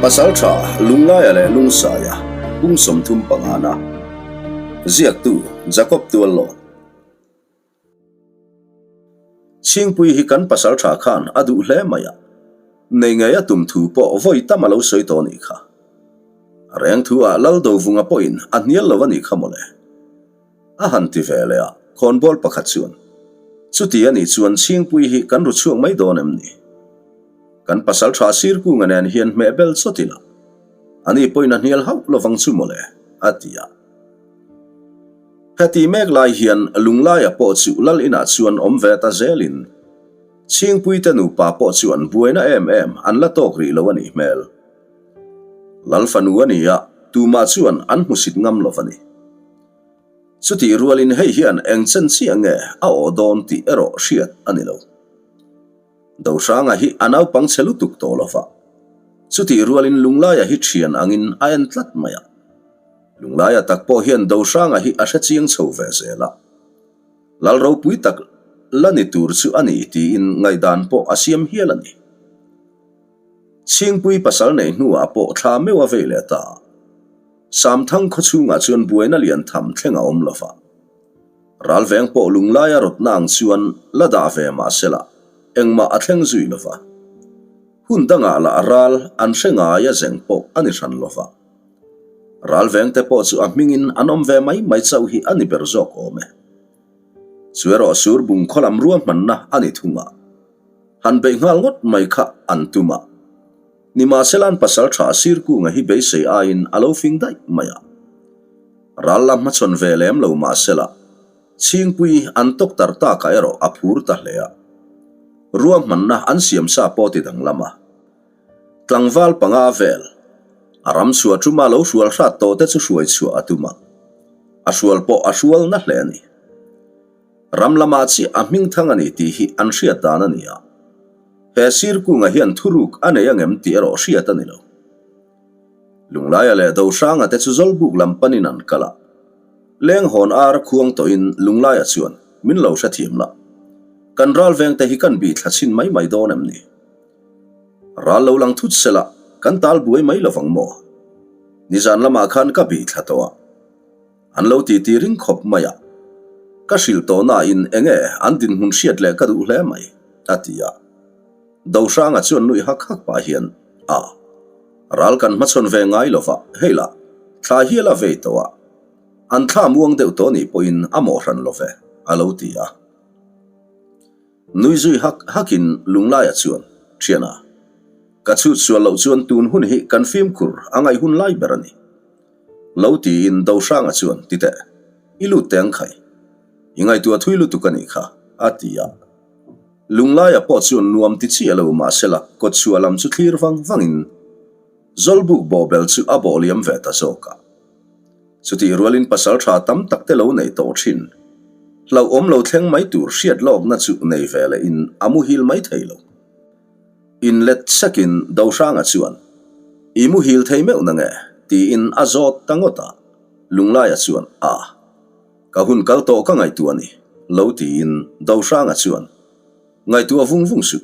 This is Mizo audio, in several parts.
Pasaltha Lunglaia leh Lungsaia pung 30 pangana Ziaktu Jacob Tuallo Chhingpui hi kan pasaltha khan a duh hle mai a, nei ngei a tum thu pawh vawi tam a lo sawi tawh a nih kha. A reng thu ah Lal Dovunga pawhin a hnial lo a nih kha mawle. A han ti ve leh a, khawnbawl pakhat chuan, Chuti a nih chuan Chhingpui hi kan ru chhuak mai dawn em ni? Kan pasaltha Sirkunga nen hian hmeh bel chawt ila, ani pawhin a hnial hauh lovang chu mawle, a ti a. Heti mek lai hian Lunglaia pawh chu Lal inah chuan awm ve ta zelin Chhingpuite nupa pawh chuan buaina em em an la tawk rih lo a nih hmel. Lal fanu a ni a, tumah chuan an hmusit ngam lo a ni. Chutih rualin hei hian eng chen chiah nge a awh dawn tih erawh hriat a ni lo. Dohranga hi a naupang chhe lutuk tawh lo va, chutih rualin Lunglaia hi thian angin a en tlat mai a. Lunglaia tak pawh hian Dohranga hi a hre chiang chho ve zel a. Lal ropui tak la ni tur chu a ni tiin ngaihdan pawh a siam hial a ni. Chhingpui pasal nei hnuah pawh thla meuh a vei leh ta. Samthang khawchhungah chuan buaina lian tham thleng a awm lo va. Ralveng pawh lunglaia rawtna ang chuan la dah ve mah sela engmah a thleng zui lo va. Hun dangah lah ral an hre ngai a zeng pawh a ni hran lo va. Ralvengte pawh chu a hmingin an awm ve mai mai chauh hi a ni ber zawk awm e. Chu erawh Surbung khaw lam ruahmanna a ni thung a. Han beih nghal ngawt mai kha an tum a. Nimahsela'n pasal tha Sirkunga hi beisei aiin a lo fing daih mai a. Ral la hmachhawn ve lem lo mahsela, Chhingpui an tawk tar takah erawh a phur ta hle a. Ruahmanna an siam sa pawh ti danglam a. Tlangval panga vel, a ram chhuah tuma lo hrual hrat tawh te chu hruai chhuah a tum a. A hrual pawh a hrual na hle a ni. Ram lamah chiah a hming thang a ni tih hi an hriat dan a ni a. He Sirkunga hian thuruk a nei angem tih erawh hriat a ni lo. Lunglaia leh Dohranga te chu Zawlbuk lam panin an kal a. Lenghawn ar khuang tawhin Lunglaia chuan min lo hrethiam la. Kan ral vengte hi kan bih thla chhin mai mai dawn em ni? Ral lo lang thut sela kan tal buai mai lovang maw? Nizan lamah khan ka bih thla tawh a. An lo ti ti ring khawp mai a, ka hrilh tawh nain enge an dinhmun hriat leh ka duh hle mai, a ti a. Dohranga chuan nui hak hak pah hian, A, ral kan hmachhawn ve ngai lo va, hei lah, thla hial a vei tawh a, an thla muang deuh tawh nih pawhin a mawh hran lo ve, a lo ti a. Nui zui hak hakin Lunglaia chuan, Thiana, ka chhut sual loh chuan tun hun hi kan fimkhur a ngaih hun lai ber a ni. Lo tiin Dohranga chuan, Ti teh, i lut teh ang khai. I ngaihtuah thui lutuk a nih kha, a ti a. Lunglaia pawh chuan nuam ti chiah lo mahsela kawtchhuah lam chu thlir vang vangin Zawlbuk bawhbel chu a bawh liam ve ta zawk a. Chutih rualin pasal tha tam tak te lo nei tawh thin. Hlauhawm lo thleng mai tur hriat lawkna chu nei ve leh in a muhil mai thei lo. Inlet sakin Dohranga chuan, I muhil thei meuh na nge? tiin a zawt ta ngawt a. Lunglaia chuan, A. Ka hun kal tawh ka ngaihtuah a ni, lo tiin Dohranga chuan, Ngaihtuah vung vung suh.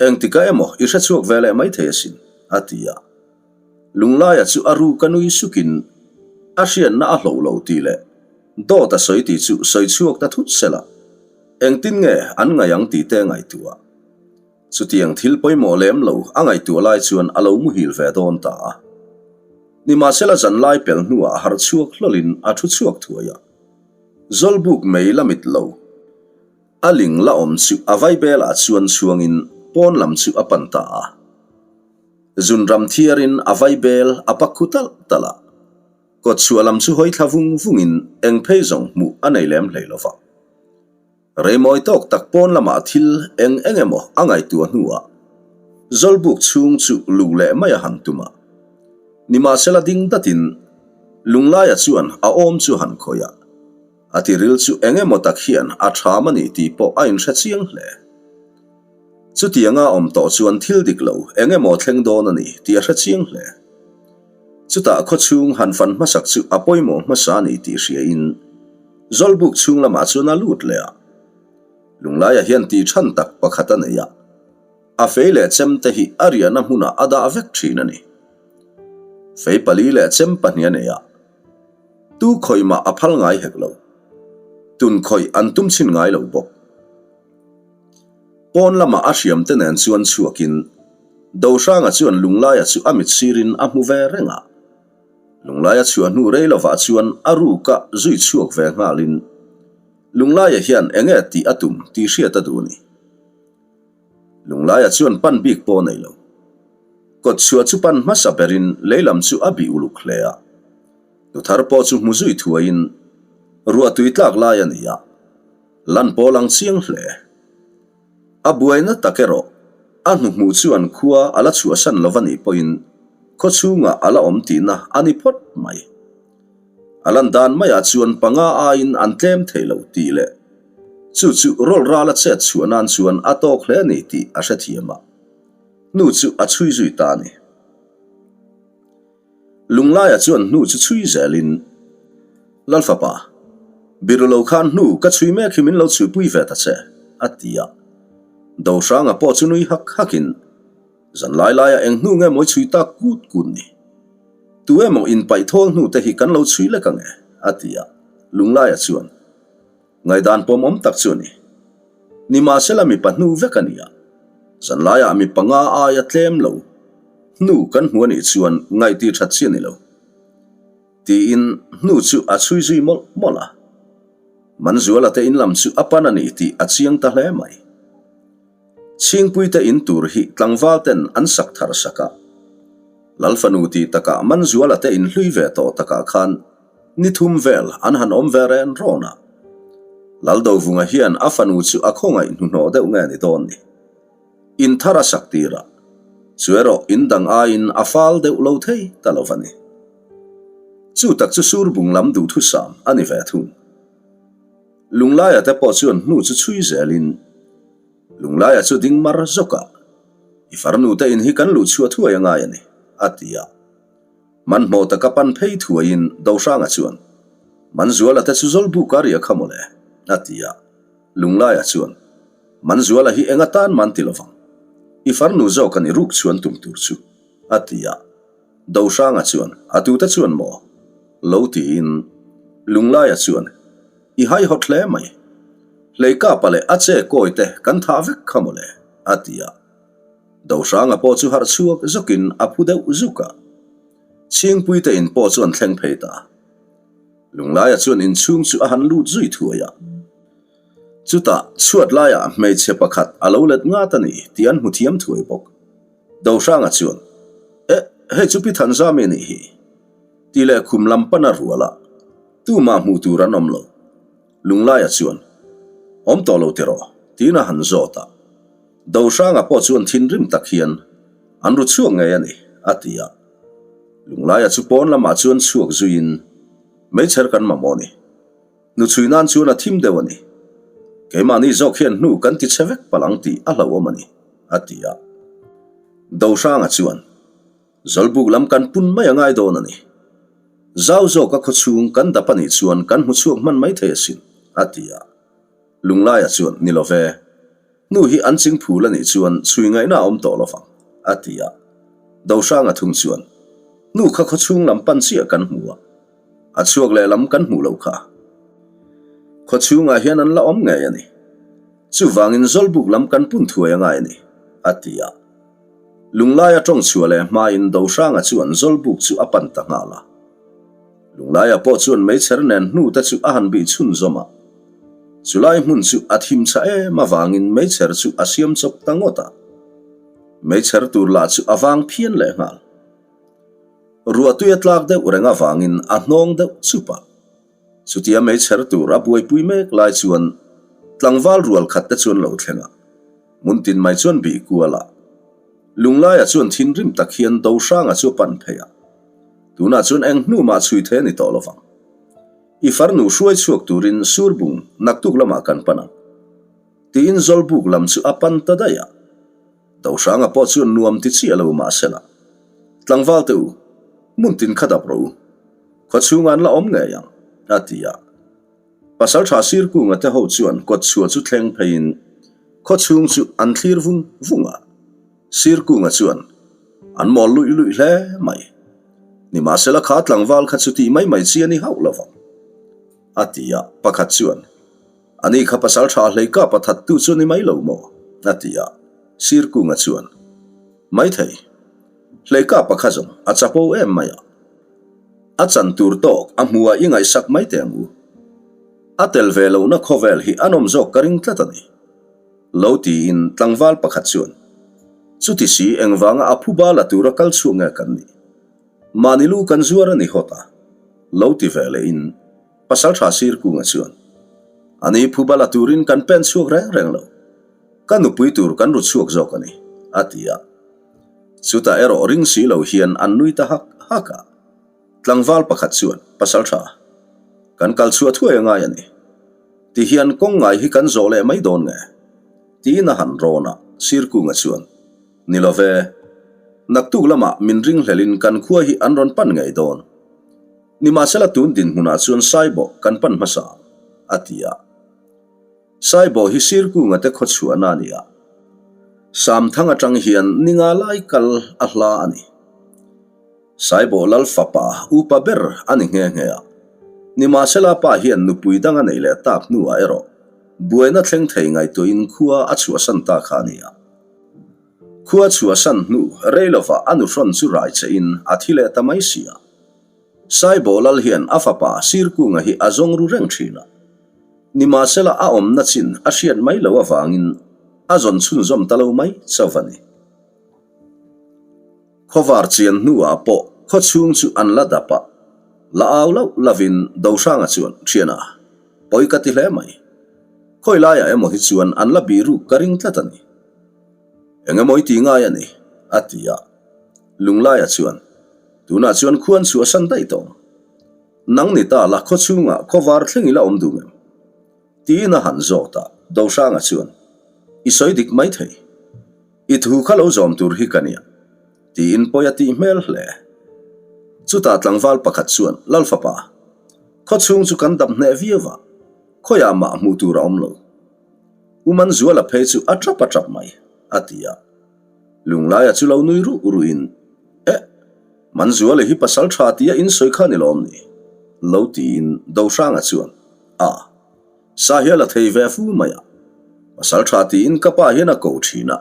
Engtikah emaw i hrechhuak ve leh mai thei asin, a ti a. Lunglaia chu a ru ka nui sukin a hriatna a hloh lo tih leh dawt a sawi tih chu sawi chhuak ta thut sela, engtin nge an ngaih ang tih te ngaihtuah. Chutiang thil pawimawh lem lo a ngaihtuah lai chuan a lo muhil ve dawn ta a. Nimahsela zanlai pel hnuah harh chhuak hlawlin a thu chhuak thuai a. Zawlbuk mei la mit lo. A ling la awm chu a vaibelah chuan chhuangin pawn lam chu a pan ta a. Zunram thiarin a vaibel a pak khu talh talh a, kawtchhuah lam chu hawi thla vung vungin eng phei zawng hmuh a nei lem hlei lo va. Reimawi tawk tak pawn lamah thil eng eng emaw a ngaihtuah hnuah Zawlbuk chhung chu luh leh mai a han tum a. Nimahsela ding datin Lunglaia chuan a awm chu han khawih a, a tiril chu eng emaw tak hian a ṭham a ni tih pawh a inhre chiang hle. Chutianga awm tawh chuan thil dik lo eng emaw thleng dawn a ni tih a hre chiang hle. Chutah khawchhung han fan hmasak chu a pawimawh hmasa a ni tih hriain Zawlbuk chhung lamah chuan a lut leh a. Lunglaia hian tih than tak pakhat a nei a, a fei leh chem te hi a riahna hmunah a dah vek thin a ni. Fei pali leh chem pahnih a nei a. Tu khawih mah a phal ngai hek lo. Tun khawih an tum chhin ngai lo bawk. Pawn lamah a hriam te nen chuan chhuakin Dohranga chuan Lunglaia chu a mit sirin a hmu ve reng a. Lunglaia chhuah hnu rei lovah chuan a ruka zui chhuak ve nghalin Lunglaia hian enge tih a tum tih hriat a duh a ni. Lunglaia chuan pan bik pawh a nei lo. Kawtchhuah chu pan hmasa berin lei lam chu a bih uluk hle a. Nuthar pawh chu hmu zui thuaiin ruahtui tlak lai a ni a, lan pawh lang chiang hle. A buaina tak erawh a hnuhmuh chuan khua a la chhuahsan lo va nih pawhin khaw chhungah a la awm tihna a ni phawt mai. A lan dan maiah chuan panga aiin an tlem thei lo tih leh chu chu rawl rala chet chhuah nan chuan a tawk hle a ni tih a hrethiam a, hnu chu a chhui zui ta a ni. Lunglaia chuan hnu chu chhui zelin, Lalfapa, biru lo khan hnu ka chhui mek hi min lo chhuipui ve ta che, a ti a. Dohranga pawh chu nui hak hakin, Zan lai laia eng hnu nge mawi chhui tak kut kut ni? Tu emaw inpaih thawl hnu te hi kan lo chhui lek ang e, a ti a. Lunglaia chuan, Ngaihdan pawmawm tak chu a ni. Nimahsela mipa hnu vek a ni a, zan laiah mi panga aia tlem lo hnu kan hmu a nih chuan ngaihtir that chi a ni lo, tiin hnu chu a chhui zui mawlh mawlh a. Manzuala te in lam chu a pan a ni tih a chiang ta hle mai. Chhingpuite in tur hi tlangval ten an sak thar sak a. Lalfanu tih takah Manzuala te in hlui ve tawh takah khan ni thum vel an han awm ve ren rawn a. Laldovunga hian a fanu chu a khawngaih hnuhnawh deuh nge ni dawn ni. In thar a sak tir a, chu erawh in dang aiin a fal deuh lo thei ta lo va ni. Chu tak chu Surbung lam duhthusam a ni ve thung. Lunglaia te pawh chuan hnu chu chhui zelin Lunglaia chu ding mar zawk a, I farnu te in hi kan luh chhuah thuai a ngai a ni, a ti a. Hmanhmawh taka pan phei thuaiin Dohranga chuan, Manzuala te chu Zawlbuk a ria kha mawle, a ti a. Lunglaia chuan, Manzuala hi eng atan man ti lovang, i farnu zawk a ni ruk chhuan tum tur chu, a ti a. Dohranga chuan, A tute chuan maw? Lo tiin Lunglaia chuan, I haihawt hle mai. Hleikapa leh a che kawi te kan thah vek kha mawle, a ti a. Dohranga pawh chu harh chhuak zawkin a phu deuh zuk a. Chhingpui te in pawh chu an thleng phei ta. Lunglaia chuan inchhung chu a han lut zui thuai a. Chutah chhuat laiah hmeichhe pakhat a lo let ngat a ni tih an hmu thiam thuai bawk. Dohranga chuan, Eh, hei chu Pi Thanzami a nih hi, tih leh khum lam pan a rual a, tumah hmuh tur an awm lo. Lunglaia chuan, Awm tawh lo tiraw? tiin a han zawt a. Dohranga pawh chuan thinrim tak hian, An ru chhuak ngei a ni, a ti a. Lunglaia chu pawn lamah chuan chhuak zuiin, Meichher kan mamawh a ni. Nuchhui nan chuan a thim deuh a ni. Keimahni zawk hian hnu kan ti che vek palh ang tih a hlauhawm a ni, a ti a. Dohranga chuan, Zawlbuk lam kan pun mai a ngai dawn a ni. Zau zawka khawchhung kan dap a nih chuan kan hmu chhuak hman mai thei asin, a ti a. Lunglaia chuan, Ni lo ve. Hnu hi an ching phul a nih chuan chhui ngaihna a awm tawh lo vang, a ti a. Dohranga thung chuan, Hnu kha khawchhung lam pan chiah kan hmu a. A chhuak leh lam kan hmuh loh kha. Khawchhungah hian an la awm ngei a ni. Chuvangin Zawlbuk lam kan pun thuai a ngai a ni, a ti a. Lunglaia tawng chhuah leh hmain Dohranga chuan Zawlbuk chu a pan ta nghal a. Lunglaia pawh chuan meichher nen hnu te chu a han bih chhunzawm a. Chulai hmun chu a thim chha em avangin meichher chu a siam chawp ta ngawt a. Meichher tur lah chu a vang phian leh nghal. Ruahtui a tlak deuh reng avangin a hnawng deuh chup a. Chutia meichher tur a buaipui mek lai chuan tlangval rual khat te chuan lo thleng a, hmun tin mai chuan bih kual a. Lunglaia chuan thinrim tak hian Dohranga chu a pan phei a. Tunah chuan eng hnu mah chhui thei a ni tawh lovang. I farnu hruai chhuak turin Surbung naktuk lamah kan pan ang. Tiin Zawlbuk lam chu a pan ta daih a. Dohranga pawh chuan nuam ti chiah lo mahsela, Tlangval te u, hmun tin kha dap rawh u. Khawchhungah an la awm ngei ang, a ti a. Pasaltha Sirkunga te ho chuan kawtchhuah chu thleng pheiin khawchhung chu an thlir vung vung a. Sirkunga chuan, An mawl luih luih hle mai. Nimahsela kha tlangval kha chu tih mai mai chi a ni hauh lo vang, a ti a. Pakhat chuan, Ani kha pasal tha hlei kap a thattu chu ni mai lo maw? a ti a. Sir Kunga chuan, Maithei, hlei kap a kha zawng a chapo em mai a. A chan tur tawk a hmuh a i ngaihsak mai teh ang u. A tel ve lohna khawvel hi a nawm zawk ka ring tlat a ni. Lo tiin tlangval pakhat chuan, Chuti si engvanga a phuba la tura kal chhuak nge kan nih? Mahni lu kan zuar a ni hawt a. Lo ti ve lehin Pasaltha Sirkunga chuan, Ani phuba la turin kan pen chhuak reng reng lo. Ka nupui tur kan ru chhuak zawk a ni, a ti a. Chutah erawh ring si lo hian an nui ta hak hak a. Tlangval pakhat chuan, Pasal tha, kan kal chhuah thuai a ngai a ni. Ti hian kawng ngai hi kan zawh leh mai dawn nge? Tiin a han rawn a, Sirkunga chuan, Ni lo ve, naktuk lamah min ringhlelin kan khua hi an rawn pan ngei dawn. Nimahsela tun dinhmunah chuan Saibawh kan pan hmasa ang, a ti a. Saibawh hi Sirkunga te khaw chhuahna a ni a, Samthang atang hian ni nga lai kal a hla a ni. Saibawh lal fapa upa ber a ni nghe nghe a, nimahsela pa hian nupui dang a neih leh tak hnuah erawh buaina thleng thei ngaihtuahin khua a chhuahsan ta kha a ni a. Khua chhuahsan hnu rei lovah a nuhrawn chu rai chein a thi leh ta mai si a. Saibawh lal hian a fapa Sirkunga hi a zawng ru reng thin a. Nimahsela a awmna chin a hriat mai loh avangin a zawn chhunzawm ta lo mai chauh a ni. Khawvar chian hnuah pawh khaw chhung chu an la dap a, la au loh lovin Dohranga chuan thian a, pawi ka ti hle mai. Khawi laiah emaw hi chuan an la bih ruk ka ring tlat a ni. Eng emaw i ti ngai a ni, a ti a. Lunglaia chuan, Tunah chuan khuan chhuah san daih tawh ang. Nang ni ta la khaw chhungah khawvar thleng ila awm duh ngem? Tiin a han zawt a, Dohranga chuan, I sawi dik mai thei. I thu kha lo zawm tur hi ka nia, tiin pawi a tih hmel hle. Chutah tlangval pakhat chuan, Lalfapa, khaw chhung chu kan dap hneh viau a, khawiah mah hmuh tur a awm lo. U Manzuala phei chu a tap a tap mai, a ti a. Lunglaia chu lo nui ruh ruhin, Eh! Manzuala hi pasal tha tia in sawi kha ni lawm ni? Lo tiin Dohranga chuan, A! Sa hi a la thei ve fu mai a, pasal tha tiin ka pa hian a ko thin a,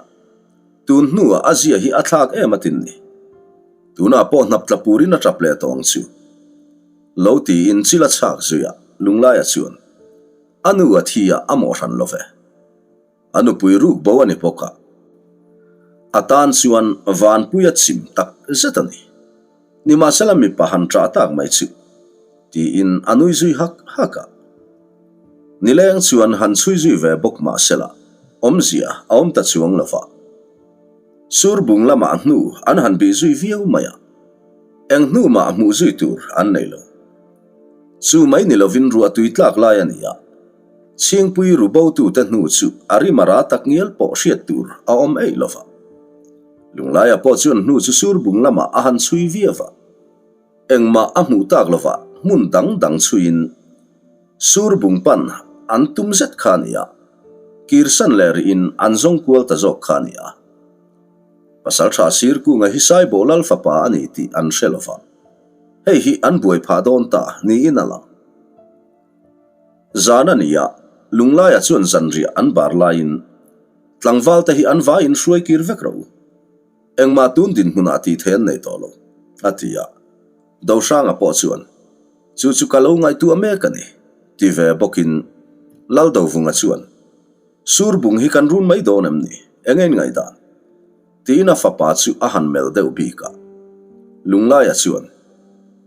tun hnuah a zia hi a thlak em a tin ni. Tunah pawh hnap tla purin a tap leh tawh ang chu. Lo tiin chil a chhak zui a, Lunglaia chuan, A nu a thi a, a mawh hran lo ve. A nupui ruk bo a ni bawk a, a tan chuan vanpui a chim tak zet a ni. Nimahsela mipa han ṭah tak mai chu, tiin a nui zui hak hak a. Nileng chuan han chhui zui ve bawk mahsela awmzia a awm ta chuang lo va. Sur bung lamah hnu an han bih zui viau mai a, eng hnu mah hmuh zui tur an nei lo. Chu mai ni lovin ruahtui tlak lai a ni a. Chhingpui ru botute hnu chu a rim a ra tak ngial pawh hriat tur a awm eih lo va. Lunglaia pawh chuan hnu chu sur bung lamah a han chhui viau va. Engmah a hmuh tak lo va, hmun dang dang chhuiin sur bung pan an tum zet kha a ni a, kirsan leh rihin an zawng kual ta zawk kha a ni a. Pasaltha Sirkunga hi Saibawh Lal fapa a ni tih an hre lo va, hei hi an buai phah dawn ta niin a lang. Zan a ni a, Lunglaia chuan zanriah an bar laiin tlangvalte hi an vaiin hruai kir vek rawh u. Engmah tun dinhmunah tih theih an nei tawh lo, a ti a. Dohranga pawh chuan, Chu chu ka lo ngaihtuah mek a ni, ti ve bawkin Laldovunga chuan, Surbung hi kan run mai dawn em ni? Eng ein ngaihdan? Tiin a fapa chu a han melh deuh bik a. Lunglaia chuan,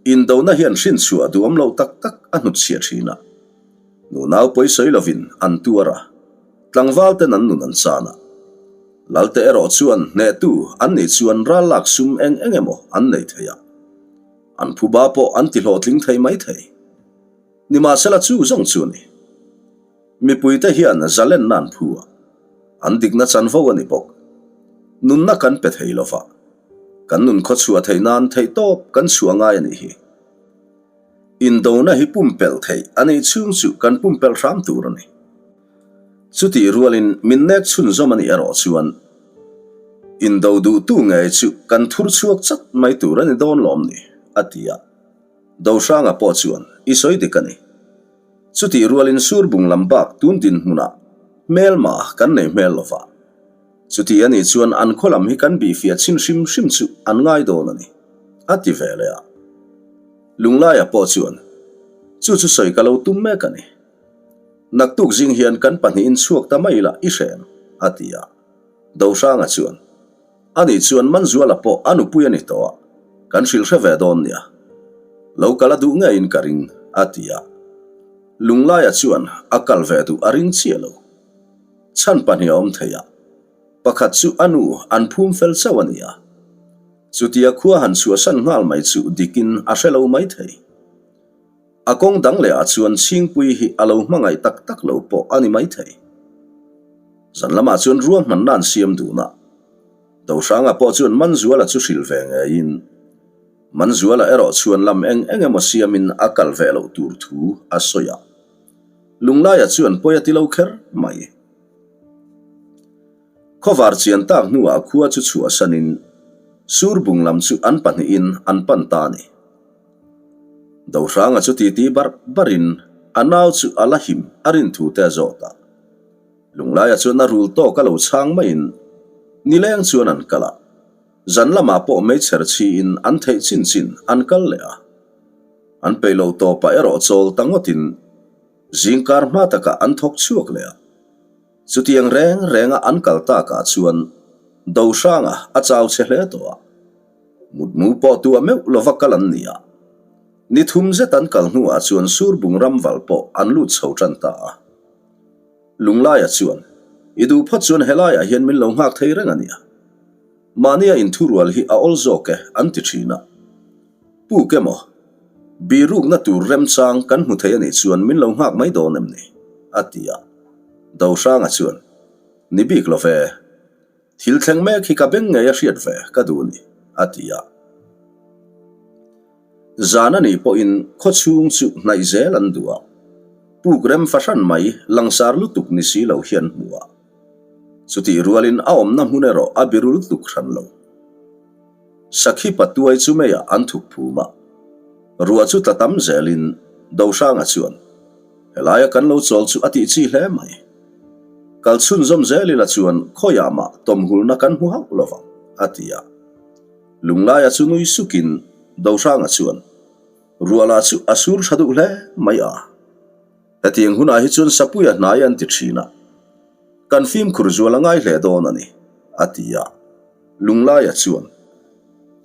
Indona hian hrinchhuah duhawm loh tak tak a hnutchhiah thin a. Nunau pawi sawi lovin an tuar a, tlangval ten an nun an chan a. Lalte erawh chuan hnehtu an nih chuan ral lak sum eng eng emaw an nei thei a. An phuba pawh an tihlawhtling thei mai thei. Nimahsela chu zawng chu a ni. Mipuite hian zalenna an phu a, an dikna chanvo a ni bawk. Nunna kan pe thei lo va, kan nun khawchhuah theih nan theihtawp kan chhuah ngai a nih hi. Indona hi pumpelh theih a nih chhung chu kan pumpelh hram tur a ni. Chutih rualin min nek chhunzawm a nih erawh chuan indo duhtu ngei chu kan thur chhuak chat mai tur a ni dawn lawm ni? a ti a. Dohranga pawh chuan, I sawi dik a ni. Chutih rualin Surbung lam bak tun dinhmunah hmelma kan nei hmel lo va. Chuti a nih chuan an khaw lam hi kan bihfiah chhin hrim hrim chu an ngai dawn a ni, a ti ve leh a. Lunglaia pawh chuan, Chu chu sawi ka lo tum mek a ni. Naktuk zing hian kan pahnihin chhuak ta mai la i hrem, a ti a. Dohranga chuan, Ani chuan Manzuala pawh a nupui a ni tawh a, kan hrilh hre ve dawn nia. Lo kal a duh ngeiin ka ring, a ti a. Lunglaia chuan a kal ve duh a ring chiah lo. Chhan pahnih a awm thei a, pakhat chu a nu an phum fel chauh a ni a. Chutia khua han chhuahsan nghal mai chu dikin a hre lo mai thei. A kawng dang leh ah chuan Chhingpui hi a lo hmangaih tak tak lo pawh a ni mai thei. Zan lamah chuan ruahmanna an siam dun a, Dohranga pawh chuan Manzuala chu hrilh ve ngeiin, Manzuala erawh chhuan lam eng eng emaw siamin a kal ve loh tur thu a sawi a. Lunglaia chuan pawi a ti lo kher mai. Khawvar chian tak hnuah khua chu chhuahsanin Surbung lam chu an pahnihin an pan ta a ni. Dohranga chu titi barh barhin a nau chu a la him a rin thu te a zawt a. Lunglaia chuan a rul tawk a lo chhang maiin nileng chuan an kal a, zan lamah pawh meichher chhiin an theih chin chin an kal leh a. An peih loh tawpah erawh chawl ta ngawtin zingkar hma takah an thawk chhuak leh a. Chutiang reng renga an kal takah chuan Dohranga a chau chhe hle tawh a. Mutmu pawh tu a meuh lova kal an ni a. Ni thum zet an kal hnuah chuan Surbung ramval pawh an lut chho tan ta a. Lunglaia chuan, I duh phawt chuan helaiah hian min lo nghak thei reng a nia. Mahnia inthurual hi a awl zawk e an ti thin a. Puk emaw, birukna tur remchang kan hmu thei a nih chuan min lo nghak mai dawn em ni? a ti a. Dohranga chuan, Ni bik lo ve. Thil thleng mek hi ka beng ngei a hriat ve ka duh ni, a ti a. Zan a nih pawhin khawchhung chu hnaih zel an duh a, puk rem fahran mai langsar lutuk ni si lo hian hmu a. Chutih rualin a awmna hmun erawh a biru lutuk hran lo. Sakhi patuai chu meiah an thuk phum a, ruah chu tla tam zelin Dohranga chuan, Helaia kan lo chawl chu a tih chi hle mai. Kal chhunzawm zel ila chuan khawiah mah tawmhulna kan hmu hauh lo vang, a ti a. Lunglaia chu nui sukin Dohranga chuan, Ruala chu a sur tha duh hle mai a. Hetiang hunah hi chuan Sapuia hnai an ti thin a, kan fimkhur zual a ngai hle dawn a ni, a ti a. Lunglaia chuan,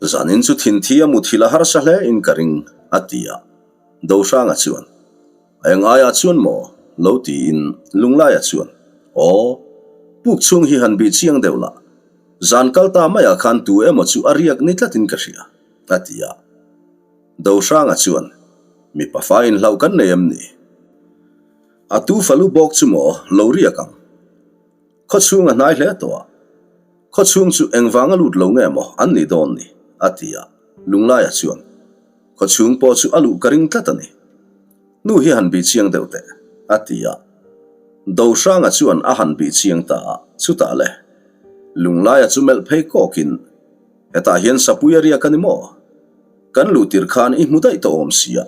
Zanin chu thinthi a muthilh a harsa hle in ka ring, a ti a. Dohranga chuan, A engaiah chuan maw? lo tiin Lunglaia chuan, Aw, puk chhung hi han bih chiang deuh lah. Zan kal ta maiah khan tu emaw chu a riak ni tlatin ka hria, a ti a. Dohranga chuan, Mipa fa inhlauh kan nei em ni? A tu falu bawk chu maw lo riak ang? Khaw chhung a hnai hle tawh a, khaw chhung chu engvanga lut lo nge maw an nih dawn ni? a ti a. Lunglaia chuan, Khaw chhung pawh chu a luh ka ring tlat a ni. Nu hi han bih chiang deuh teh, a ti a. Dohranga chuan a han bih chiang ta a, chutah le, Lunglaia chu melh phei kawkin, Hetah hian sapui a riak a ni maw? Kan luh tir khan i hmu daih tawh awm sia,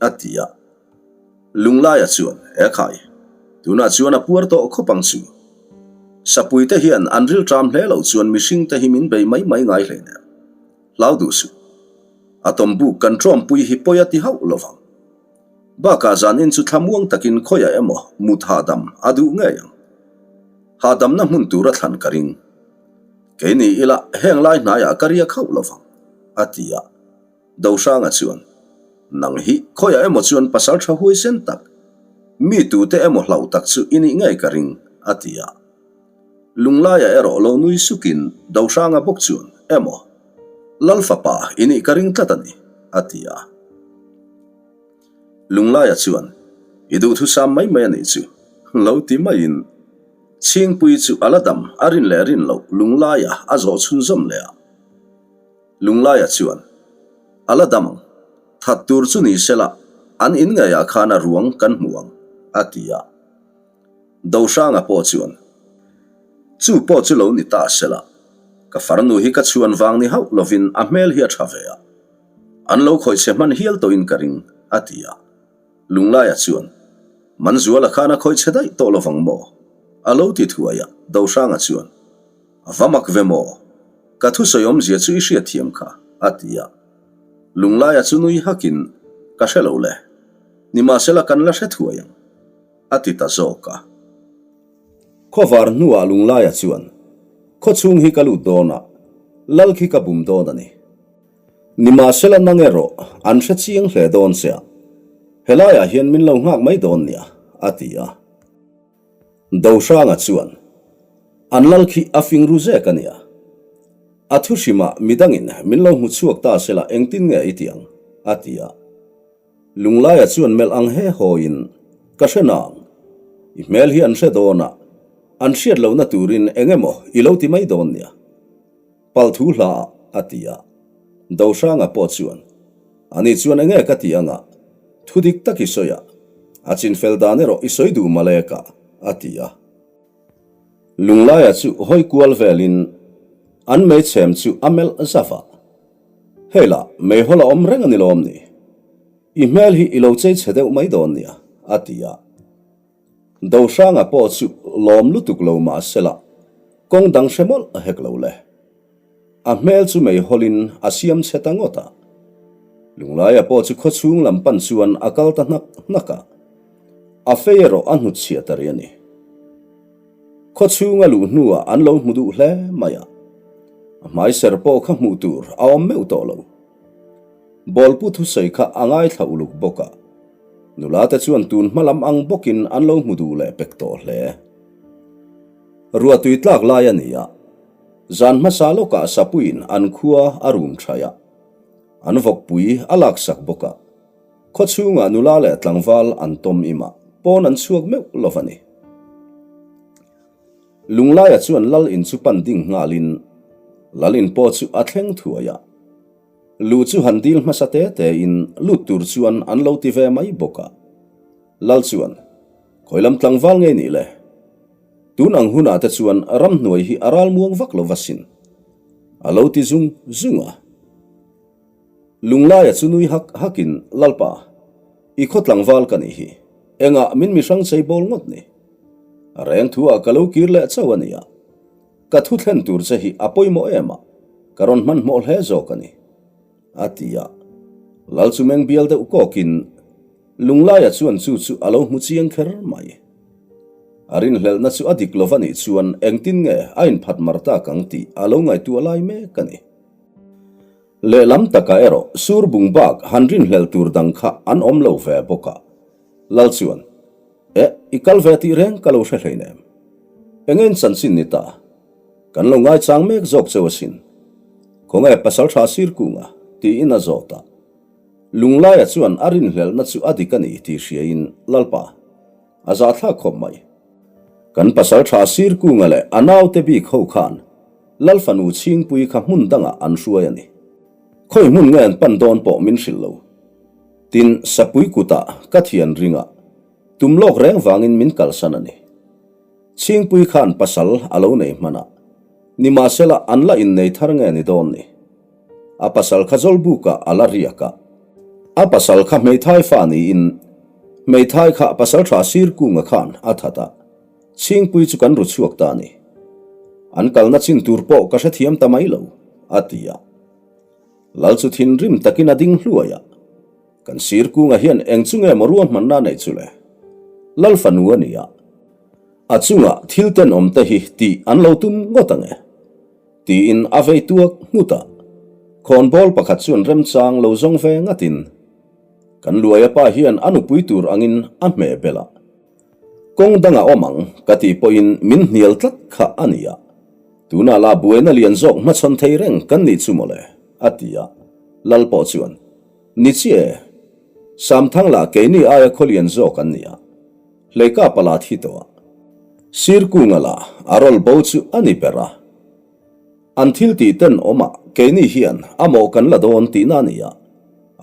a ti a. Lunglaia chuan, Ekhai, tunah chuan a puar tawh khawp ang chu. Sapuite hian an rilṭam hle loh chuan mihringte hi min bei mai mai ngai hleinem. Hlau duh suh. A tawmbuk kan ṭawmpui hi pawi a ti hauh lo vang. Bakah zanin chu thlamuang takin khawiah emaw mut hahdam a duh ngei ang. Hahdamna hmun tur a thlan ka ring. Keini ila heng lai hnaiah ka riak hauh lo vang, a ti a. Dohranga chuan, Nang hi khawiah emaw chuan pasal tha huaisen tak, mi tute emaw hlauh tak chu i nih ngei ka ring, a ti a. Lunglaia erawh lo nui sukin Dohranga bawk chuan, Emaw, Lal fapa i nih ka ring tlat a ni, a ti a. Lunglaia chuan, I duhthusam mai mai a nih chu, lo ti maiin Chhingpui chu a la dam a rin leh rin loh Lunglaia a zawh chhunzawm leh a. Lunglaia chuan, A la dam ang. That tur chu ni sela, an in ngeiah khan a ruang kan hmu ang, a ti a. Dohranga pawh chuan, Chu pawh chu lo ni ta sela, ka farnu hi ka chhuan vang ni hauh lovin a hmel hi a tha ve a. An lo khawih chhe hman hial tawhin ka ring, a ti a. Lunglaia chuan, Manzuala khan a khawih chhe daih tawh lovang maw? A lo ti thuai a, Dohranga chuan, A va mak ve maw? Ka thusawi awmzia chu i hriatthiam kha, a ti a. Lunglaia chu nui hakin, Ka hre lo le. Nimahsela kan la hre thuai ang, a ti ta zawk a. Khawvar hnuah Lunglaia chuan, Khawchhung hi ka lut dawn a, lal khi ka bum dawn a ni. Nimahsela nang erawh an hre chiang hle dawn che a, helaiah hian min lo nghak mai dawn nia, a ti a. Dohranga chuan, An lal khi a fing ru zek a nia. A thu hrimah midangin min lo hmu chhuak ta sela engtin nge i ti ang? a ti a. Lunglaia chuan melh ang he hawiin, Ka hre nang. I hmel hi an hre dawn a, an hriat lohna turin eng emaw i lo ti mai dawn nia. Pal thu hla ah, a ti a. Dohranga pawh chuan, Ani chuan enge ka ti anga, thu dik tak i sawi a, a chinfel dan erawh i sawi duh malek a, a ti a. Lunglaia chu hawi kual velin an meichhem chu a melh zauh a, Hei lah, meihawl a awm reng a ni lawm ni? I hmel hi i lo chei chhe deuh mai dawn nia, a ti a. Dohranga pawh chu lawm lutuk lo mah sela, kawng dang hre mawlh hek lo le. A hmel chu meihawlin a siam chhe ta ngawt a. Lunglaia pawh chu khawchhung lam pan chuan a kal ta hnak hnak a. A fei erawh a hnutchhiah ta rih a ni. Khawchhung a luh hnuah an lo hmu duh hle mai a. A hmaiser pawh kha hmuh tur a awm meuh tawh lo. Bawlpu thusawi kha a ngaithla uluk bawk a. Nula te chuan tun hma lam ang bawkin an lo hmu duh leh pek tawh hle. Ruahtui tlak lai a ni a, zan hmasa lawkah Sapuiin an khua a rum thaih a, an vawkpui a laksak bawk a, khaw chhungah nula leh tlangval an tawm im a, pawn an chhuak meuh lo va ni. Lunglaia chuan Lal in chu pan ding nghalin Lal in pawh chu a thleng thuai a. Lu chu han dil hmasa te te in lut tur chuan an lo ti ve mai bawk a. Lal chuan, Khawi lam tlangval ngei nih le? Tun ang hunah te chuan ramhnuai hi a ral muang vak lo va sin. A lo ti zung zung a. Lunglaia chu nui hak hak in, Lalpa, i khaw tlangval ka nih hi. Engah min mihrang chei bawl ngawt ni? A reng thu ah ka lo kir leh chauh a nia. Ka thu thlen tur che hi a pawimawh em a, ka rawn hmanhmawh hle zawk a ni, a ti a. Lal chu meng bial deuh kawkin Lunglaia chuan chu chu a lo hmu chiang kher mai. A rinhlelhna chu a dik lova nih chuan engtin nge a inphat mar tak ang tih a lo ngaihtuah lai mek a ni. Lehlam takah erawh sur bung bak han rinhlelh tur dang kha an awm lo ve bawk a. Lal chuan, Eh, i kal ve tih reng ka lo hre hleinem. Enge in chanchin ni ta? Kan lo ngaichang mek zawk cheu asin. Khawnge pasal tha sir kunga? tiin a zawt a. Lunglaia chuan a rinhlelhna chu a dik a ni tih hriain, Lalpa, a zahthlak khawp mai. Kan pasal tha sir kunga leh a naute bik ho khan Lal fanu Chhingpui kha hmun dangah an hruai a ni. Khawi hmun nge an pan dawn pawh min hrilh lo. Tin, Sapui kutah ka thian ringah tum lawk reng vangin min kalsan a ni. Chhingpui khan pasal a lo nei hman a, nimahsela an la innei thar nge ni dawn ni? A pasal kha Zawlbukah a la riak a. A pasal kha hmeithai fa niin hmeithai kha pasal tha Sirkunga khan a that a, Chhingpui chu kan ru chhuak ta a ni. An kalna chin tur pawh ka hrethiam ta mai lo, a ti a. Lal chu thinrim takin a ding hluai a, Kan sir kunga hian eng chu nge maw ruahmanna a neih chu le? Lal fanu a ni a, a chunga thil tenawm te hi tih an lo tum ngawt ang e, tiin a vei tuak nghut a. Khawnbawl pakhat chuan remchang lo zawng ve ngatin, Kan luaia pa hian a nupui tur angin a hmeh belh a, Kawng dangah awm ang ka tih pawhin min hnial tlat kha a ni a, tunah lah buaina lian zawk hmachhawn thei reng kan nih chu mawle, a ti a. Lal pawh chuan, Ni chiah e, Samthang lah keini aia khaw lian zawk an ni a, Hleika pala thi tawh a, Sirkunga lah a rawl bo chu a ni ber a. An thil tih ten awm ah keini hian a mawh kan la dawn tihna a ni a,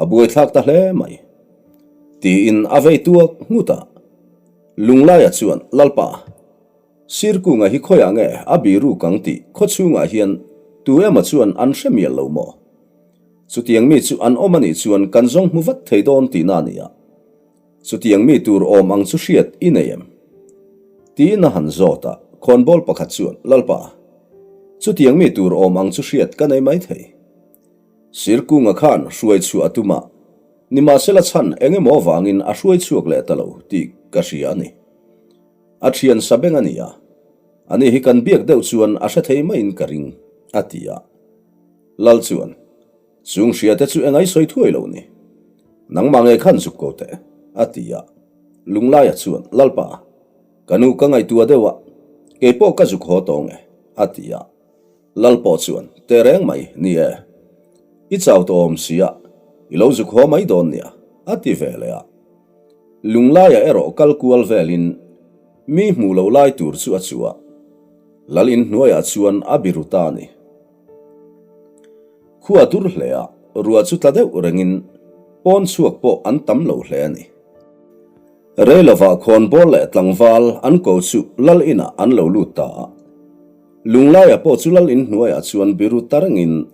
a buaithlak ta hle mai. Tiin a vei tuak nghut a. Lunglaia chuan, Lalpa, Sirkunga hi khawiah nge a biru kang tih khawchhungah hian tu emaw chuan an hre mial lo maw? Chutiang mi chu an awm a nih chuan kan zawng hmu vat thei dawn tihna a ni a. Chutiang mi tur awm ang chu hriat i nei em? Tiin a han zawt a, khawnbawl pakhat chuan, Lalpa, chutiang mi tur awm ang chu hriat ka nei mai thei. Sir Kunga khan hruai chhuah a tum a, nimahsela chhan eng emaw avangin a hruai chhuak leh ta lo tih ka hria a ni. A thian sa beng a ni a, ani hi kan biak deuh chuan a hre thei maiin ka ring, a ti a. Lal chuan, Chung hriate chu engai sawi thuai lo ni. Nangmah nge khan zuk ko teh, a ti a. Lunglaia chuan, Lalpa, ka nu ka ngaihtuah deuh a, keipawh ka zuk haw tawng e, a ti a. Lal pawh chuan, Teh reng mai, ni e. I chau tawh awm si a, i lo zuk haw mai dawn nia, a ti ve leh a. Lunglaia erawh kal kual velin mi hmuh loh lai tur chu a chu a. Lal in hnuaiah chuan a biru ta a ni. Khua dur hle a, ruah chu tla deuh rengin pawn chhuak pawh an tam lo hle a ni. Reilovah khawnbawl leh tlangval an ko chu lal inah an lo lut ta a. Lunglaia pawh chu lal in hnuaiah chuan biru ta rengin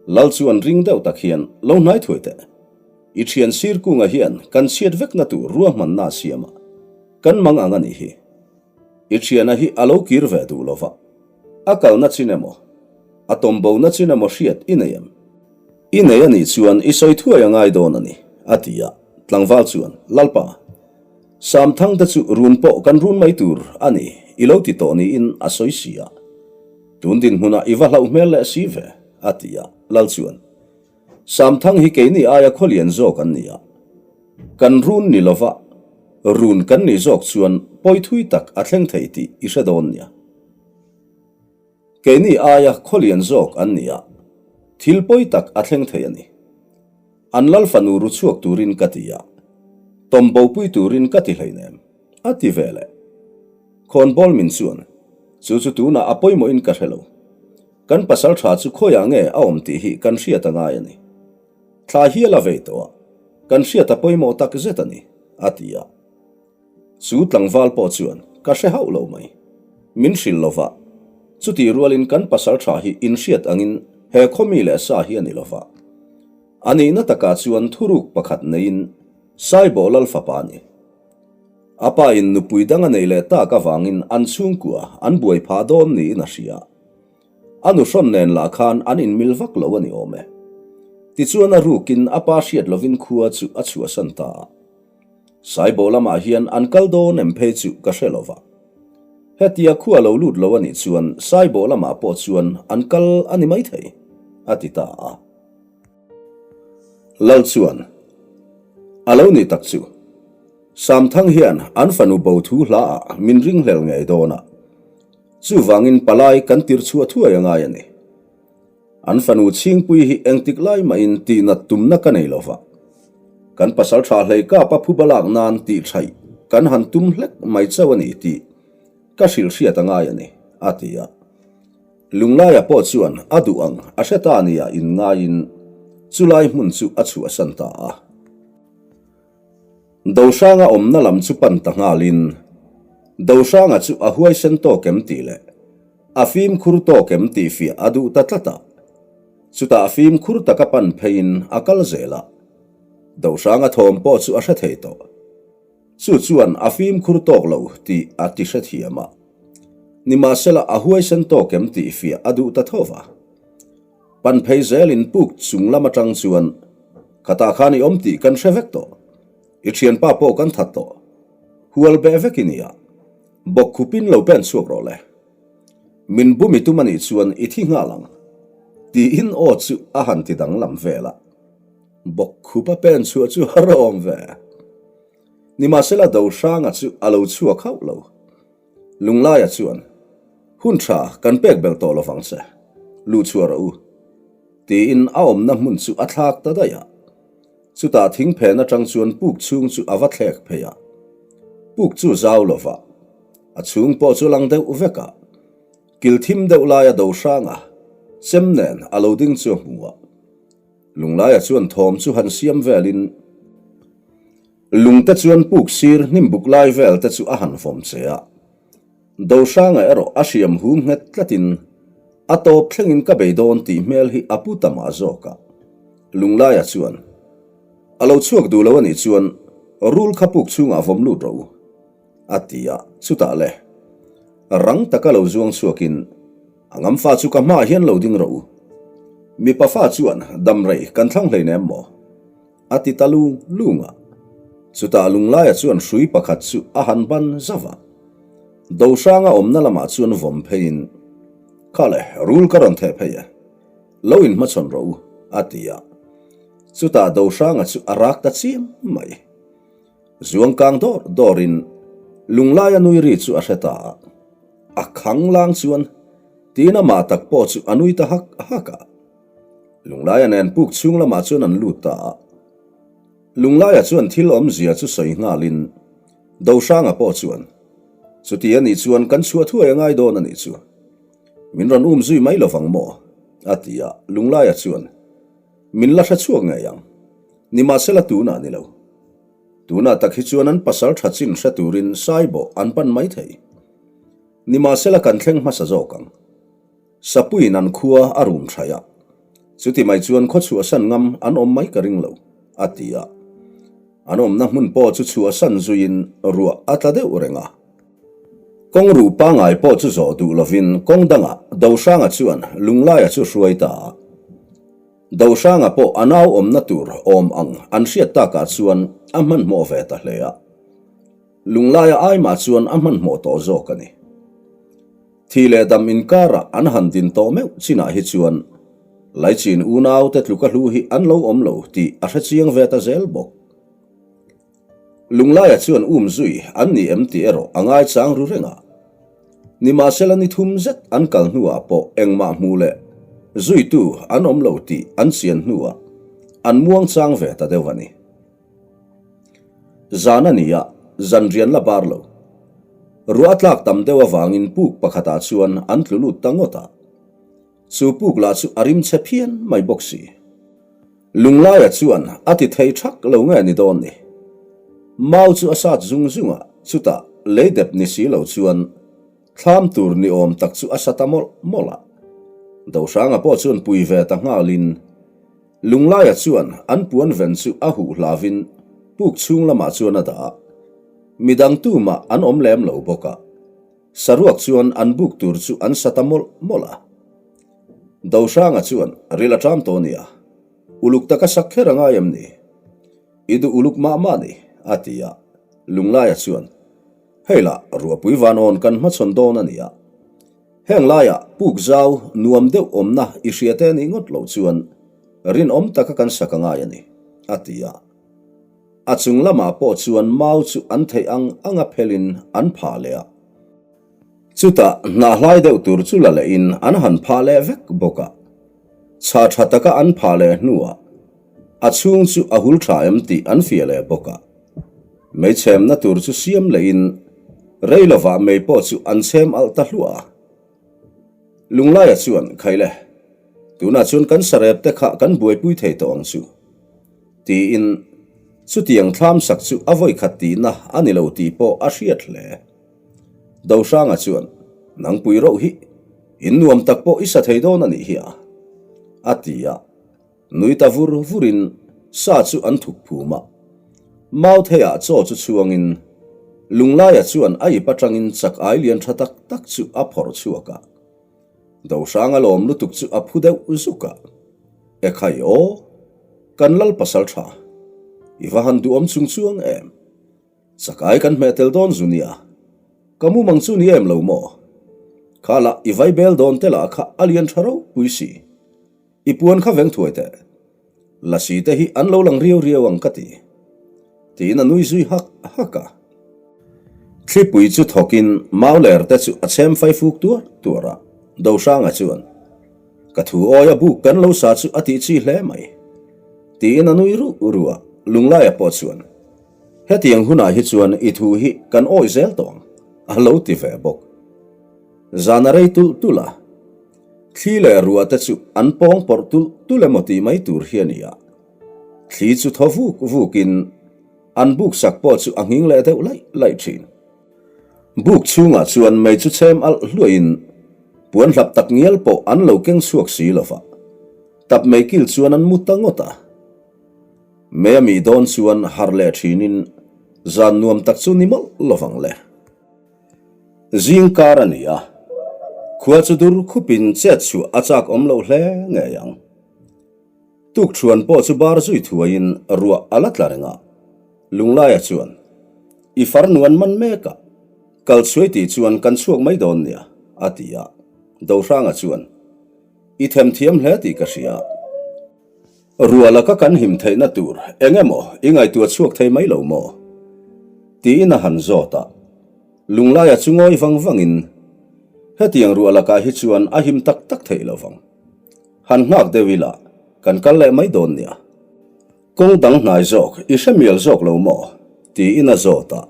lal chuan ring deuh tak hian lo hnai thuai teh. I thian sir kunga hian kan chhiat vekna tur ruahmanna a siam a, kan mang ang a nih hi. I thiana hi a lo kir ve duh lova, a kalna chin emaw, a tawmbona chin emaw hriat i nei em? I nei a nih chuan i sawi thuai a ngai dawn a ni, a ti a. Tlangval chuan, Lalpa, Samthang te chu run pawh kan run mai tur a ni, i lo ti tawh niin a sawi si a. Tun dinhmunah i va hlauh hmel leh si ve, a ti a. Lal chuan, Samthang hi keini aia khawlian zawk an ni a, kan run ni lova run kan nih zawk chuan pawi thui tak a thleng thei tih i hre dawn nia. Keini aia khawlian zawk an ni a, thil pawi tak a thleng thei a ni. An lal fanu ru chhuak turin ka ti a, tawm bopui turin ka ti hleinem, a ti ve leh. Khawnbawl min chuan, Chu chu tunah a pawimawhin ka hre lo. Kan pasal tha chu khawiah nge a awm tih hi kan hriat a ngai a ni. Thla hial a vei tawh a, kan hriat a pawimawh tak zet a ni, a ti a. Chu tlangval pawh chuan ka hre hauh lo mai. Min hrilh lova, chutih rualin kan pasal tha hi inhriat angin he khawmi leh sa hi a ni lova. A nihna takah chuan thuruk pakhat neiin Saibawh Lal fapa a ni. A pa in nupui dang a neih leh tak avangin an chhungkua an buai phah dawn niin a hria. A nuhrawn nen lah khan an inmil vak lo a ni awm e. Tichuan a rukin a pa hriat lovin khua chu a chhuahsan ta a. Saibawh lamah hian an kal dawn em phei chu ka hre lova. Hetia khua lo lut lo a nih chuan Saibawh lamah pawh chuan an kal a ni maithei, a ti ta a. Lal chuan, A lo nih tak chu. Samthang hian an fanu bo thu hla ah min ringhlel ngei dawn a, chuvangin palai kan tir chhuah thuai a ngai a ni. An fanu chhingpui hi engtik lai mahin tihnat tumna ka nei lova, kan pasal tha hlei kap a phuba lak nan tih thaih kan han tum hlek mai chauh a ni tih ka hrilh hriat a ngai a ni, a ti a. Lunglaia pawh chuan a duh ang a hre ta nia inngaiin chulai hmun chu a chhuahsan ta a. Dohranga awmna lam chu pan ta nghalin, Dohranga chu a huaisen tawk em tih leh a fimkhur tawk em tih fiah a duh ta tlat a. Chutah fimkhur taka pan pheiin a kal zel a. Dohranga thawm pawh chu a hre thei tawh. Chu chuan a fimkhur tawk lo tih a ti hrethiam a. Nimahsela a huaisen tawk em tih fiah a duh ta tho va. Pan phei zelin puk chung lam atang chuan, Khatah khan i awm tih kan hre vek tawh. I thianpa pawh kan that tawh. Hual beh vek i nia. Bawk khupin lo pen chhuak rawh le. Min bum i tum anih chuan i thi nghal ang. Tiin aw chu a han ti danglam vel a. Bawk khupa pen chhuah chu har a awm ve. Nimahsela Dohranga chu a lo chhuak hauh lo. Lunglaia chuan, Hun tha kan pek belh tawh lovang che, luh chhuah rawh u, tiin a awmna hmun chu a thlak ta daih a. Chutah thing phen atang chuan puk chhung chu a va thlek phei a. Puk chu zau lova, a chhung pawh chu lang deuh vek a. Kil thim deuh laia do hranga chem nen a lo ding chu a hmu a. Lunglaia chuan thawm chu han siam velin, Lungte chuan puk sir hnim buk lai vel te chu a han vawm che a. Dohranga erawh a hriam hum nghet tlatin a tawp thlengin ka bei dawn tih hmel hi a pu ta mah zawk a. Lunglaia chuan, A lo chhuak duh lo a nih chuan rul kha puk chhungah vawm lut rawh u, a ti a, chutah le, rang taka lo zuang chhuakin, A ngamfa chu ka hmaah hian lo ding rawh u. Mipa fa chuan damrei kan thlang hleinem maw? A ti ta lung lung a. Chutah Lunglaia chuan hrui pakhat chu a han ban zauh a. Dohranga awmna lamah chuan vawm pheiin, Kha le, rul ka rawn theh phei e. Lo inhmachhawn rawh u, a ti a. Chutah Dohranga chu a rak ta chiam mai. Zuang kang dawr dawrin Lunglaia nui ri chu a hre ta a. A khang lang chuan tiin amah tak pawh chu a nui ta hak hak a. Lunglaia nen puk chhung lamah chuan an lut ta a. Lunglaia chuan thil awmzia chu sawi nghalin Dohranga pawh chuan, Chuti a nih chuan kan chhuah thuai a ngai dawn a nih chu. Min rawn um zui mai lovang maw? a ti a. Lunglaia chuan, Min la hre chhuak ngei ang. Nimahsela tunah ni lo. Tunah tak hi chuan an pasal tha chin hre turin Saibawh an pan mai thei. Nimahsela kan thleng hmasa zawk ang. Sapuiin an khua a rum thaih a, chuti mai chuan khaw chhuahsan ngam an awm mai ka ring lo, a ti a. An awmna hmun pawh chu chhuahsan zuiin ruah a tla deuh reng a. Kawng ruh pangai pawh chu zawh duh lovin kawng dangah Dohranga chuan Lunglaia chu hruai ta a. Dohranga pawh a nau awmna tur awm ang an hriat takah chuan a hmanhmawh ve ta hle a. Lunglaia aimah chuan a hmanhmawh tawh zawk a ni. Thi leh dam inkarah an han din tawh meuh chinah hi chuan Laichin unaute tluka hlu hi an lo awm lo tih a hrechiang ve ta zel bawk. Lunglaia chuan um zui an ni em tih erawh a ngaichang ru reng a. Nimahsela ni thum zet an kal hnuah pawh engmah hmu leh zuitu an awm lo tih an chian hnuah an muangchang ve ta deuh a ni. Zan a ni a, zan rian la bar lo. Ruah a tlak tam deuh avangin puk pakhatah chuan an tlu lut ta ngawt a. Chu puk lah chu a rim chhe phian mai bawk si. Lunglaia chuan a ti thei thak lo nge ni dawn ni. Mau chu a sat zung zung a, chutah lei dep ni si lo chuan thlam tur ni awm tak chu a sa ta mawlh mawlh a. Dohranga pawh chuan pui ve ta nghalin Lunglaia chuan an puan ven chu a huh hlavin puk chhung lamah chuan a dah a, midang tumah an awm lem lo bawk a, saruak chuan an buk tur chu an sa ta mawlh mawlh a. Dohranga chuan ril a ṭam tawh nia, uluk taka sak kher a ngai em ni? I duh uluk mah mah ni, a ti a. Lunglaia chuan, Hei lah, ruahpui van awn kan hmachhawn dawn a nia. Heng laiah puk zau nuam deuh awmna i hria te nih ngawt loh chuan rinawm taka kan sak a ngai a ni, a ti a. A chung lamah pawh chuan mau chu an theih ang anga phelin an phah leh a. Chutah hnah hlai deuh tur chu la lehin an han phah leh vek bawk a. Chha tha taka an phah leh hnuah a chhung chu a hul tha em tih an fiah leh bawk a. Mei chhemna tur chu siam lehin rei lovah mei pawh chu an chhem alh ta hluah a. Lunglaia chuan, Khaile, tunah chuan kan sarep te kha kan buaipui thei tawh ang chu. Tiin chutiang thlam sak chu a vawikhat tihna a ni lo tih pawh a hriat hle. Dohranga chuan, Nangpui roh hi, in nuam tak pawh i sa thei dawn a nih hi a, a ti a. Nui ta vur vurin sa chu an thuk phum a. Mautheiah chaw chu chhuangin Lunglaia chuan a ip atangin chak ai lian tha tak tak chu a phawrh chhuak a. Dohranga lawm lutuk chu a phu deuh zuk a. Ekhai aw, kan lal pasal tha, i va han duhawm chung chuang em? Chakai kan hmeh tel dawn zu nia, ka mumang chu ni em lo maw? Kha lah i vai bel dawn te lah kha a lian tha ropui si. I puan kha veng thuai teh. Lasi te hi an lo lang riau riau ang ka ti. Tiin a nui zui hak hak a. Thlipui chu thawkin mauler te chu a chhem fai fuk tuar tuar a, Dohranga chuan, Ka thu awi a buk kan lo sa chu a tih chi hle mai. Tiin a nui ruh ruh a, Lunglaia pawh chuan, Hetiang hunah hi chuan i thu hi kan awih zel tawh ang, a lo ti ve bawk. Zan a rei tulh tulh a, thli leh ruah te chu an pawng pawrh tulh tulh emaw tih mai tur hi a ni a. Thli chu thaw vuk vukin an buk sak pawh chu a nghing leh deuh laih laih thin. Buk chhungah chuan mei chu chhem alh hluahin puan hlap tak ngial pawh an lo keng chhuak si lo va, tap mei kil chuan an mu ta ngawt a. Mei a mih dawn chuan harh leh thinin zan nuam tak chu ni mawlh lovang le. Zing kar a ni a, khua chu dur khupin chet chhuah a chak awm loh hle ngei ang. Tukṭhuan pawh chu bar zui thuaiin ruah a la tla reng a, Lunglaia chuan, I farnu an man mek a, kal chhuai tih chuan kan chhuak mai dawn nia, a ti a. Dohranga chuan, I themthiam hle tih ka hria. Ruah laka kan him theihna tur eng emaw i ngaihtuah chhuak thei mai lo maw? Tiin a han zawt a. Lunglaia chu ngawi vang vangin, Hetiang ruah lakah hi chuan a him tak tak theih lo vang. Han nghak deuh ila, kan kal leh mai dawn nia. Kawng dang hnai zawk i hre mial zawk lo maw? Tiin a zawt a.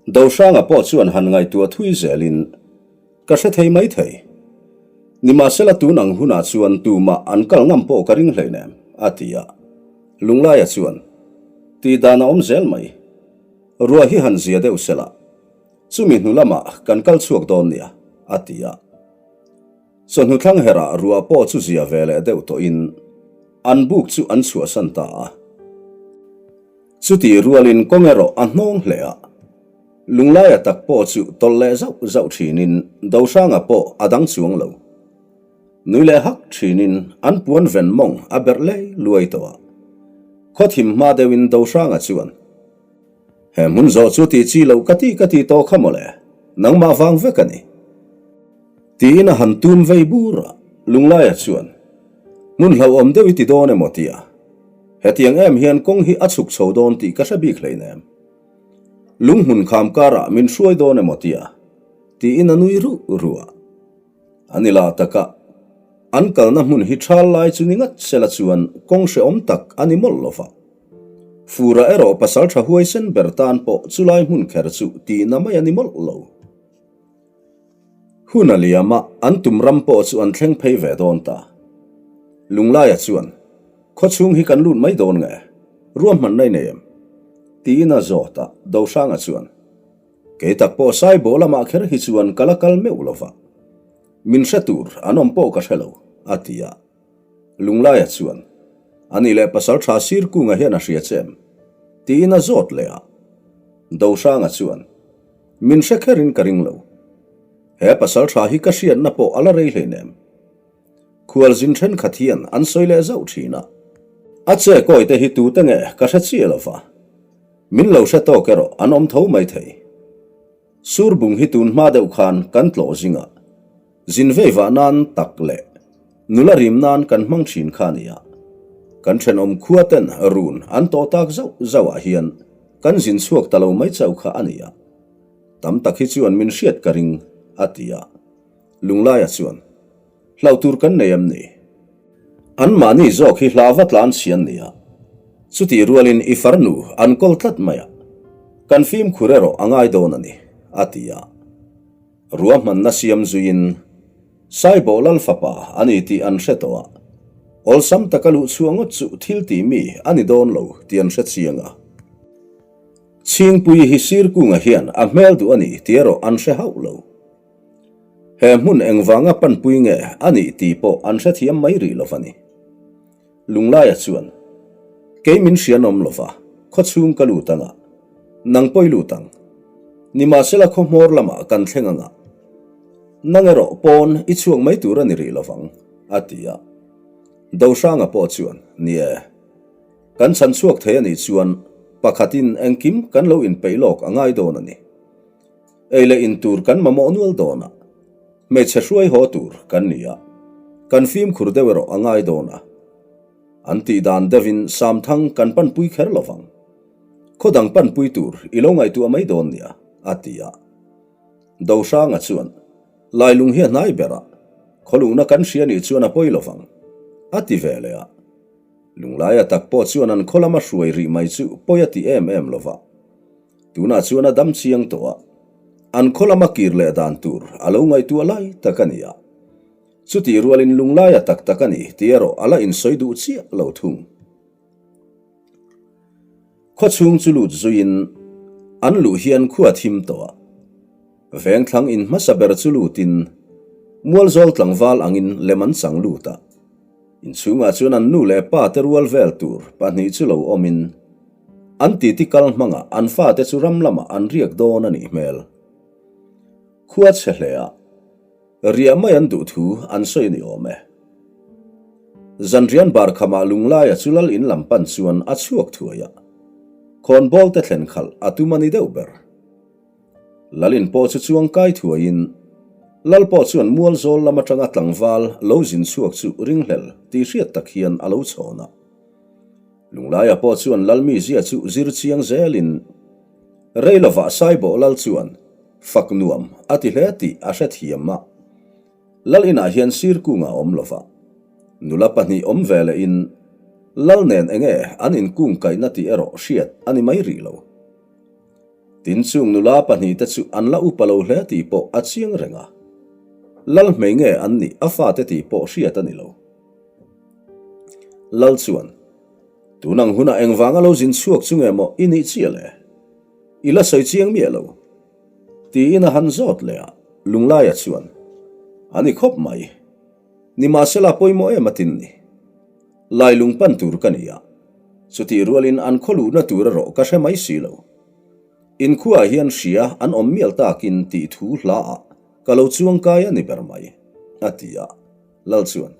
Dohranga pawh chuan han ngaihtuah thui zelin, Ka hre thei mai thei. Nimahsela tun ang hunah chuan tumah an kal ngam pawh ka ring hleinem, a ti a. Lunglaia chuan, Tih dan a awm zel mai. Ruah hi han zia deuh sela, chumi hnu lamah kan kal chhuak dawn nia, a ti a. Chawhnu thlang herah ruah pawh chu zia ve leh deuh tawhin an buk chu an chhuahsan ta a. Chutih rualin kawng erawh a hnawng hle a. Lunglaia tak pawh chu tawlh leh zauh zauh thinin Dohranga pawh a dang chuang lo. Nui leh hak thinin an puan ven mawng a berh lei luai tawh a. Khaw thim hma deuhin Dohranga chuan, He hmun zawh chu tih chi loh ka tih ka ti tawh kha mawle, nangmah vang vek a ni. Tiin a han tum vei bur a, Lunglaia chuan, Hmun hlauhawm deuh i ti dawn emaw tia? Hetiang em hian kawng hi a chhuk chho dawn tih ka hre bik hleinem. Lunghmun kham karah min hruai dawn emaw tia? Tiin a nui ruh ruh a. A ni lah taka, an kalna hmun hi thal lai chu ni ngat sela chuan kawng hrehawm tak a ni mawlh lo va. Fura erawh pasal tha huaisen ber tan pawh chulai hmun kher chu tihna mai a ni mawlh lo. Hun a liam a, an tum ram pawh chu an thleng phei ve dawn ta. Lunglaia chuan, Khaw chhung hi kan lut mai dawn nge? Ruahmanna i nei em? Tiin a zawt a, Dohranga chuan, Kei tak pawh Saibaw lamah kher hi chuan ka la kal meuh lo va, min hre tur an awm pawh ka hre lo, a ti a. Lunglaia chuan, A nih leh pasal tha sir kunga hian a hria che em? Tiin a zawt leh a. Dohranga chuan, Min hre kherin ka ring lo. He pasal tha hi ka hriatna pawh a la rei hleinem. Khualzin thenkhat hian an sawi leh zauh thin a. A che kawi te hi tute nge ka hre chiah lo va. Min lo hre tawk erawh an awm tho mai thei. Surbung hi tun hma deuh khan kan tlawh zingah zin vei vah nan tak leh nula rim nan kan hmang thin kha a ni a. Kan thenawm khua ten run an tawh tak zauh zauhah hian kan zin chhuak ta lo mai chauh kha a ni a. Tam tak hi chuan min hriat ka ring, a ti a. Lunglaia chuan, Hlauh tur kan nei em ni? Anmahni zawk hi hla va tlan chhi an ni a. Chutih rualin i farnu an kawl tlat mai a. Kan fimkhur erawh a ngai dawn a ni, a ti a. Ruahmanna siam zuiin Saibawh Lal fapa a ni tih an hre tawh a. Awlsam taka luh chhuah ngawt chu thil tih mi a ni dawn lo tih an hre chiang a. Chhingpui hi Sirkunga hian a hmel duh a ni tih erawh an hre hauh lo. He hmun engvanga panpui nge a nih tih pawh an hrethiam mai rih lo va ni. Lunglaia chuan, Kei min hrianawm lo va, khawchhung ka lut anga, nang pawh i lut ang. Nimahsela khaw hmawr lamah kan thleng anga, nang erawh pawn i chhuak mai tur a ni rih lo vang, a ti a. Dohranga pawh chuan, Ni e, kan chhan chhuak thei a nih chuan pakhatin engkim kan lo inpeih lawk a ngai dawn a ni. Ei leh in tur kan mamawh nual dawn a, hmeichhe hruai haw tur kan ni a, kan fimkhur deuh erawh a ngai dawn a. An tih dan deuhin Samthang kan panpui kher lo vang. Khaw dang panpui tur i lo ngaihtuah mai dawn nia, a ti a. Dohranga chuan, Lailung hi a hnai ber a, khawluhna kan hria nih chuan a pawi lo vang, a ti ve leh a. Lunglaia tak pawh chuan an khaw lama hruai rih mai chu pawi a ti em em lo va. Tunah chuan a dam chiang tawh a, an khaw lama kir leh dan tur a lo ngaihtuah lai tak a ni a. Chutih rualin lunglaia tak tak a ni tih erawh a la insawi duh chiah lo thung. Khaw chhung chu lut zuiin an luh hian khua thim tawh a, vengthlang in hmasa ber chu lutin Mualzawl tlangval angin lem an chang lut a. Inchhungah chuan an nu leh pa te rual vel tur pahnih chu lo awmin an titi kal hmangah an fate chu ram lamah an riak dawn a nih hmel. Khua chhe hle a, riah mai an duh thu an sawi a ni awm e. Zanrian bar khamah Lunglaia chu lal in lam pan chuan a chhuak thuai a, khawnbawl te thlen khalh a tum a ni deuh ber. Lalin pawh chu chuang kai thuaiin Lal pawh chuan mual zawl lam atanga tlangval lo zin chhuak chu ringhlel tih hriat tak hian a lo chhawn a. Lunglaia pawh chuan Lal mizia chu zir chiang zelin rei lovah Saibawh Lal chuan fak nuam a ti hle tih a hrethiam a. Lal inah hian sir kunga awm lova nula pahnih awm ve lehin Lal nen enge an inkung kaihna tih erawh hriat a ni mai rih lo. Tin chung nula pahnihte chu an la upa lo hle tih pawh a chiang reng a. Lal hmei nge an nih a fate tih pawh hriat a ni lo. Lal chuan, Tun ang hunah engvanga lo zin chhuak chu nge maw i nih chiah le? I la sawi chiang miah lo. Tiin a han zawt leh a, Lunglaia chuan, A ni khawp mai. Nimahsela pawimawh em a tin ni. Lailung pan tur ka ni a, chutih rualin an khaw luhna tur erawh ka hre mai si lo. Inkhuaah hian hria an awm mial takin tih thu hlaah ka lo chuang kai a ni ber mai, a ti a. Lal chuan,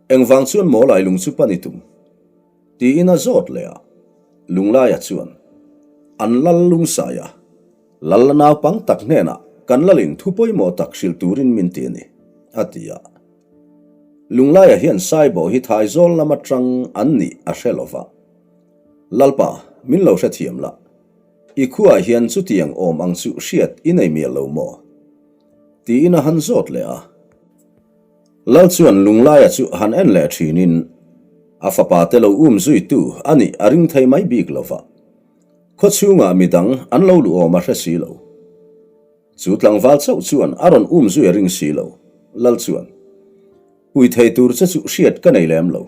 Engvang chuan maw Lailung chu pan i tum? tiin a zawt leh a. Lunglaia chuan, An lal lungsai a, lal la naupang tak hnenah kan lalin thu pawimawh tak hrilh turin min ti a ni, a ti a. Lunglaia hian Saibawh hi Thaizawl lam atang an nih a hre lo va. Lalpa, min lo hrethiam la. I khuaah hian chutiang awm ang chu hriat i nei mial lo maw? Tiin a han zawt leh a. Lal chuan Lunglaia chu han en leh thinin a fapa te lo um zuitu a nih a ring thei mai bik lo va. Khaw chhungah midang an lo luh awm a hre si lo. Chu tlangval chauh chuan a rawn um zui a ring si lo. Lal chuan, Pui thei tur che chu hriat ka nei lem lo.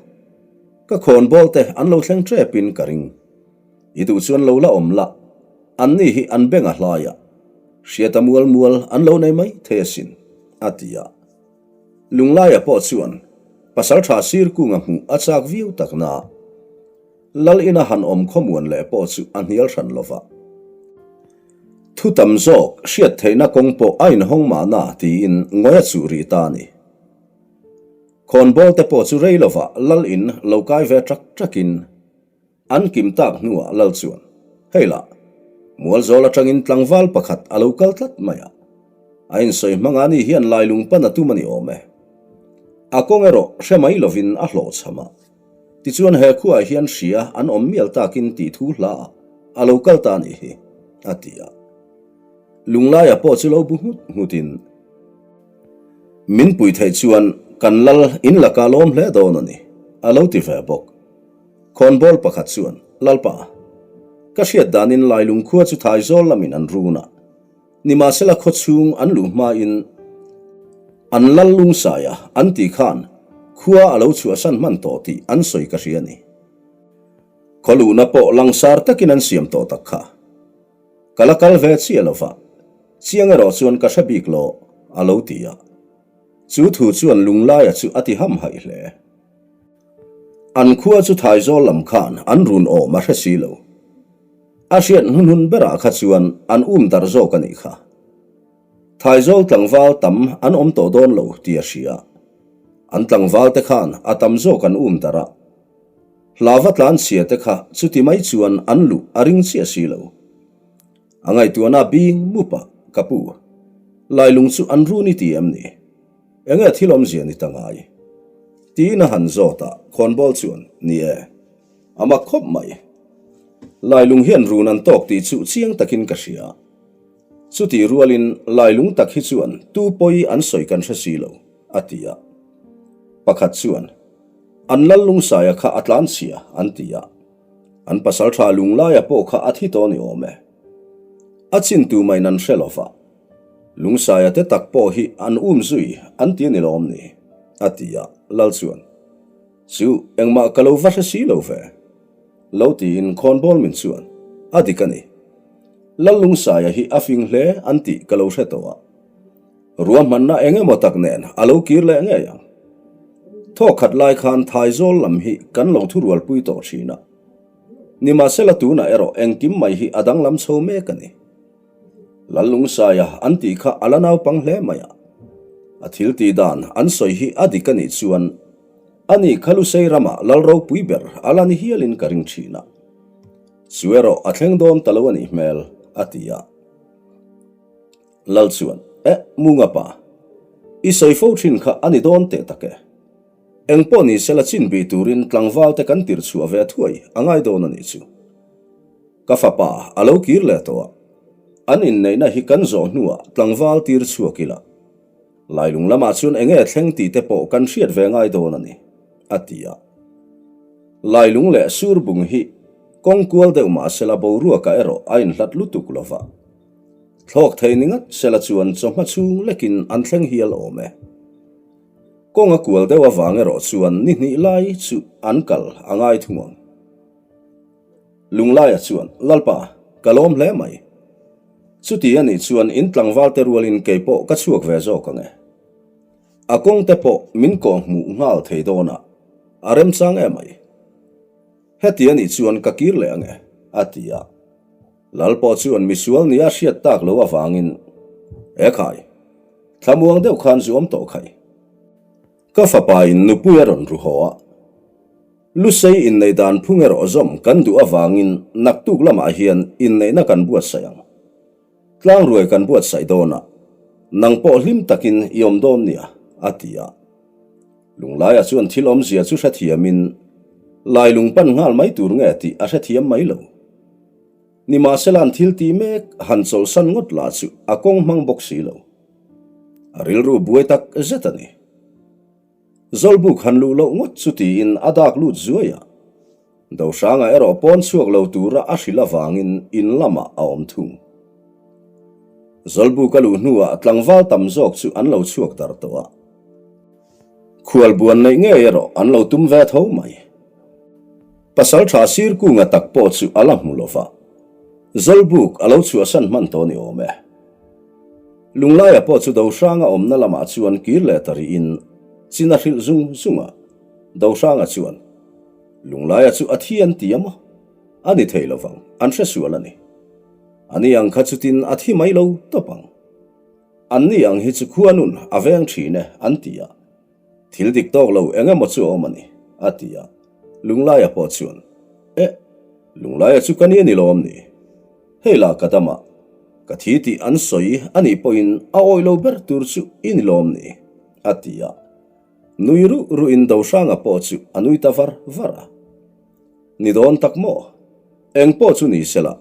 Ka khawnbawl te an lo thleng ṭepin ka ring. I duh chuan lo la awm la, anni hi an beng a hlai a, hriata mual mual an lo nei mai thei asin, a ti a. Lunglaia pawh chuan Pasalṭha Sirkunga hmuh a chak viau tak na. Lal ina han awm khawmuan leh pawh chu a hnial hran lo va. Thu tam zawk hriat theihna kawng pawh a inhawng mahna tiin ngawi a chuh rih ta a ni. Khawnbawl te pawh chu rei lovah Lal in lo kai ve ṭak ṭakin an kim tak hnuah Lal chuan, Hei lah, Mualzawl aṭangin tlangval pakhat a lo kal tlat mai a. A insawi hmang a ni hian lailung pan a tum a ni awm e. A kawng erawh hre mai lovin a hlawhchham a. Tichuan he khuaah hian hria an awm mial takin tih thu hlaah a lo kal ta a nih hi, a ti a. Lunglaia pawh chu lo bu nghut nghutin, Min pui theih chuan kan lal in laka lawm hle dawn a ni, a lo ti ve bawk. Khawnbawl pakhat chuan, Lalpa, ka hriat danin Lailung khua chu Thaizawl lamin an run a, Nimahsela khaw chhung an luh hmain an lal lungsai a, an tih khan khua a lo chhuahsan hman tawh tih an sawi ka hria a ni. Khaw luhna pawh langsar takin an siam tawh tak kha. Ka la kal ve chiah lo va, chiang erawh chuan ka hre bik lo, a lo ti a. Chu thu chuan Lunglaia chu a ti hamhaih hle. An khua chu Thaizawl lam khan an run awm a hre si lo. A hriat hnunhun berah kha chuan an um darh zawk a nih kha. Thaizawl tlangval tam an awm tawh dawn lo tih a hria. An tlangval te khan a tam zawk an um darh a. Hlava tlanchhia te kha chuti mai chuan an luh a ring chiah si lo. A ngaihtuahna bing mup a, ka pu. Lailung chu an run i ti em ni? Enge thil awmzia ni ta ngai? Tiin a han zawt a, khawnbawl chuan, Ni e. A mak khawp mai. Lailung hian run an tawk tih chu chiang takin ka hria. Chutih rualin lailung tak hi chuan tu pawi an sawi kan hre si lo, a ti a. Pakhat chuan, An lal lungsaia kha a tlanchhia, an ti a. An pasaltha lunglaia pawh kha a thi tawh ni awm e. A chin tu maiin an hre lo va. Lungsaia te tak pawh hi an um zui an ti a ni lawm ni? a ti a, Lal chuan, Chu, engmah ka lo va hre si lo ve. Lo tiin khawnbawl min chuan, A dik a ni. Lal Lungsaia hi a fing hle an tih ka lo hre tawh a. Ruahmanna eng emaw tak nen a lo kir leh ngei ang. Thawkhat lai khan Thaizawl lam hi kan lo thurualpui tawh thin a. Nimahsela tunah erawh engkim mai hi a danglam chho mek a ni. Lallungsaia an tih kha a la naupang hle mai a. A thil tih dan an sawi hi a dik a nih chuan ani kha Lusei ramah lal ropui ber a la ni hialin ka ring thin a. Chu erawh a thleng dawn ta lo a nih hmel, a ti a. Lal chuan, Eh, Munga pa, i sawi fo thin kha a ni dawn teh tak e. Eng pawh ni sela chin bih turin tlangval te kan tirh chhuah ve thuai a ngai dawn a nih chu. Ka fapa a lo kir leh tawh a, an inneihna hi kan zawh hnuah tlangval tir chhuak ila, Lailung lamah chuan eng nge thleng tih te pawh kan hriat ve ngai dawn a ni, a ti a. Lailung leh Surbung hi kawng kual deuh mah sela boruakah erawh a inhlat lutuk lo va. Thlawk thei ni ngat sela chuan chawhma chhung lekin an thleng hial awm e. Kawng a kual deuh avang erawh chuan ni hnih lai chu an kal a ngai thung ang. Lunglaia chuan, Lalpa, ka lawm hle mai. Chuti a nih chuan in tlangval te rualin kei pawh ka chhuak ve zawk ang e. A kawng te pawh min kawh hmuh nghal thei dawn a, a remchang em mai. Heti a nih chuan ka kir leh ang e, a ti a. Lal pawh chuan misual nia hriat tak lo avangin, E khai, thlamuang deuh khan zu awm tawh khai. Ka fapa in nupui a rawn ru haw a. Lusei inneih dan phung erawh zawm kan duh avangin naktuk lamah hian inneihna kan buatsaih ang. Tlangruai kan buatsaih dawn a, nang pawh hlim takin i awm dawn nia, a ti a. Lunglaia chuan thil awmzia chu hrethiamin Lailung pan nghal mai tur nge tih a hrethiam mai lo. Nimahsela an thil tih mek han chawlhsan ngawt lah chu a kawng hmang bawk si lo. A rilru buai tak zet a ni. Zawlbuk han luh loh ngawt chu tiin a dak lut zuai a. Dohranga erawh pawn chhuak lo tura a hrilh avangin in lamah a awm thung. Zawlbuk a luh hnuah tlangval tam zawk chu an lo chhuak dar tawh a. Khualbuan neih ngei erawh an lo tum ve tho mai. Pasaltha Sirkunga tak pawh chu a la hmu lo va, Zawlbuk a lo chhuahsan hman tawh ni awm e. Lunglaia pawh chu Dohranga awmna lamah chuan kir leh ta rihin chin a hrilh zung zung a. Dohranga chuan, Lunglaia chu a thi an ti a maw? A ni thei lo vang, an hre sual a ni. A ni ang kha chutin a thi mai lo tawp ang. An ni ang hi chu khua nun a veng thin e, an ti a. Thil dik tawk lo eng emaw chu a awm a ni, a ti a. Lunglaia pawh chuan, Eh, Lunglaia chu ka ni a ni lo awm ni? Hei lah ka dam a, ka thi tih an sawi a nih pawhin a awih lo ber tur chu i ni lo awm ni? a ti a. Nui ruh ruhin Dohranga pawh chu a nui ta var var a. Ni dawn tak maw? Eng pawh chu ni sela,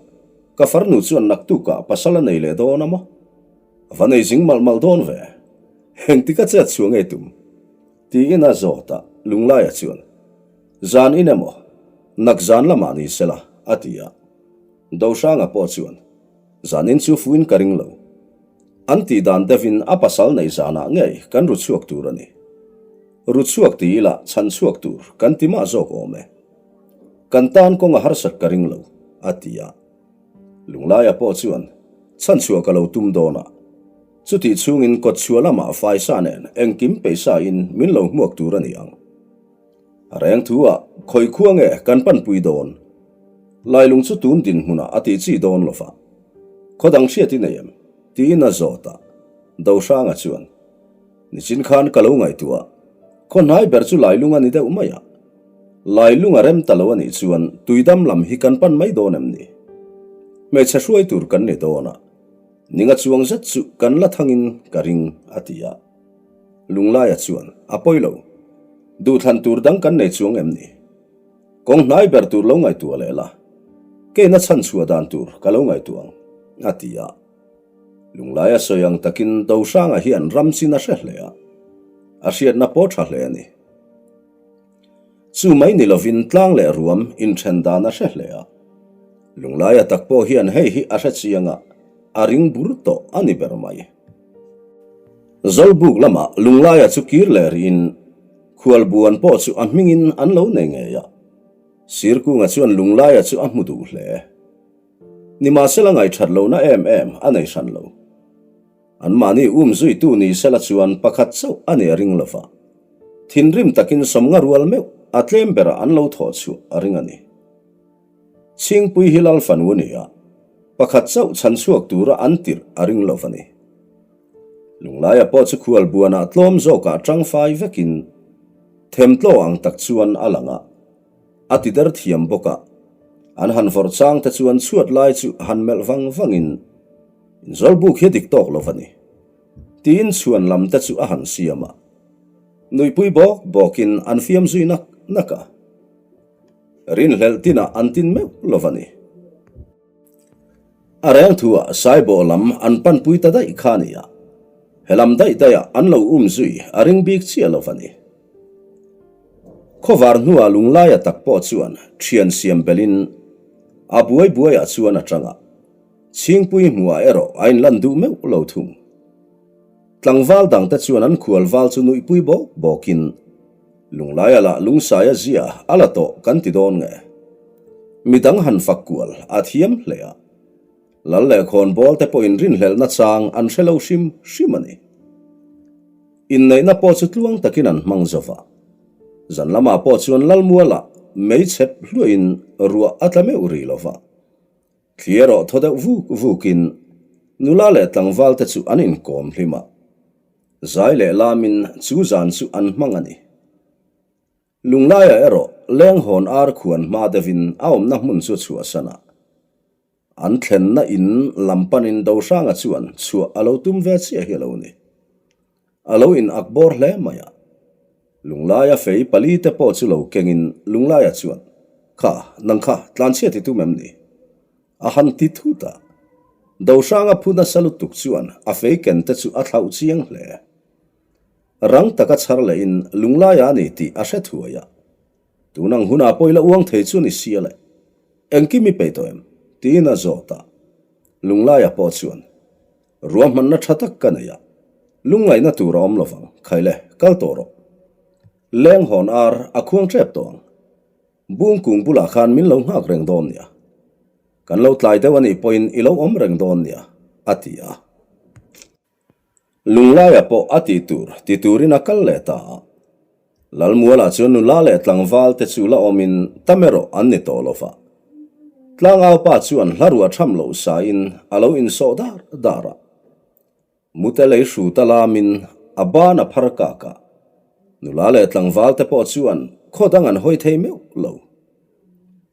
ka farnu chuan naktukah pasal a nei leh dawn a maw? A va nei zing malh malh dawn ve. Engtik a chet chhuah ngei tum? Tiin a zawt a, Lunglaia chuan, Zan in emaw, nak zan lamah ni sela, a ti a. Dohranga pawh chuan, Zan in chu fuin ka ring lo. An tih dan deuhin a pasal nei zanah ngei kan ru chhuak tur a ni. Ru chhuak ti ila chhan chhuak tur kan ti mah zawk awm e. Kan tan kawng a harsat ka ring lo, a ti a. Lunglaia pawh chuan chhanchhuah ka lo tum dawn a, chutih chhungin kawtchhuah lamah faisa nen engkim peisa in min lo hmuak tur a ni ang. A reng thu ah khawi khua nge kan panpui dawn? Lailung chu tun dinhmunah a tih chi dawn lo va, khaw dang hriat i nei em? tiin a zawt a, Dohranga chuan, Nichin khan ka lo ngaihtuah a, khaw hnai ber chu Lailung a ni deuh mai a. Lailung a rem ta lo a nih chuan tuidam lam hi kan pan mai dawn em ni? Hmeichhe hruai tur kan ni dawn a, ninga chuang zet chu kan la thangin ka ring, a ti a. Lunglaia chuan, A pawi lo. Duhthlan tur dang kan nei chuang em ni? Kawng hnai ber tur lo ngaihtuah leh la, keina chhan chhuah dan tur ka lo ngaihtuah ang, a ti a. Lunglai a sawi ang takin Dohranga hian ram chin a hre hle a, a hriatna pawh tha hle a ni. Chu mai ni lovin tlang leh ruam inthen dan a hre hle a. Lunglaia tak pawh hian hei hi a hre chiang a, a ring bur tawh a ni ber mai. Zawlbuk lamah Lunglaia chu kir leh rihin Khualbuan pawh chu a hmingin an lo nei ngei a. Sirkunga chuan Lunglaia chu a hmu duh hle. Nimahsela ngaihthat lohna em em a nei hran lo. Anmahni um zuitu ni sela chuan pakhat chauh a nih a ring lo va. Thinrim takin 50 rual meuh a tlem berah an lo thawh chhuah a ring a ni. Chhingpui hi Lal fanu a ni a, pakhat chauh chhan chhuak tura an tirh a ring lo a ni. Lunglaia pawh chu khual buanah tlawm zawkah tangfai vekin themtlaw ang tak chuan a lang a, a ti der thiam bawk a, an han vawrh chang te chuan chhuat lai chu han melh vang vangin Inzawlbuk hi a dik tawk lo a ni, tiin chhuan lam te chu a han siam a, nuihpui bawk bawkin an fiam zui nak nak a. Rinhlelh tinah an tin meuh lo a ni. A reng thuah Saibawh lam an panpui ta daih kha a ni a, he lam daih daihah an lo um zui a ring bik chiah lo a ni. Khawvar hnuah Lunglaia tak pawh chuan thian siam belhin a buai buaiah chuan a tang a, Chhingpui hmuhah erawh a inlan duh meuh lo thung. Tlangval dangte chuan an khualval chu nuihpui bawk bawkin, Lunglaia lah lungsaia zia a la tawh kan ti dawn nge? Midang han fak kual a thiam hle a, Lal leh khawnbawl te pawhin rinhlelhna chang an hre lo hrim hrim a ni. Inneihna pawh chu tluang takin an hmang zo va, zan lamah pawh chuan Lalmualah mei chhep hluahin ruah a tla meuh rih lo va. Thli erawh thaw deuh vuk vukin nula leh tlangval te chu an inkawm hlim a, zai leh lamin chu zan chu an hmang a ni. Lunglaia erawh lenghawn ar khuan hma deuhin a awmna hmun chu a chhuahsan a, an thlenna in lam panin Dohranga chuan chhuah a lo tum ve chiah hi a lo ni. A lo in ak bawr hle mai a. Lunglaia fei pali te pawh chu lo kengin Lunglaia chuan, Kha, nang kha, tlanchhia ti tum em ni? A han ti thut a. Dohranga phu nasa lutuk chuan a fei ken te chu a thlauh chiang hle. Rang taka chhar lehin Lunglaia a ni tih a hre thuai a. Tun ang hunah pawh i la uang thei chu ni sia le. Engkim i peih tawh em? tiin a zawt a. Lunglaia pawh chuan, Ruahmanna tha tak ka nei a, lungngaihna tur a awm lo vang, Khaile, kal tawh rawh. Leng hawn ar a khuang tep tawh ang. Bung kung bulah khan min lo nghak reng dawn nia. Kan lo tlai deuh a nih pawhin i lo awm reng dawn nia, a ti a. Lunglaia pawh a ti tur ti turin a kal leh ta a. Lalmualah chuan nula leh tlangval te chu la awmin tam erawh an ni tawh lo va. Tlangau pa chuan hla ruah tham loh sain a lo insawh dar dar a. Mute lei hru ta lamin a ban a phar kak a. Nula leh tlangval te pawh chuan khaw dang an hawi thei meuh lo.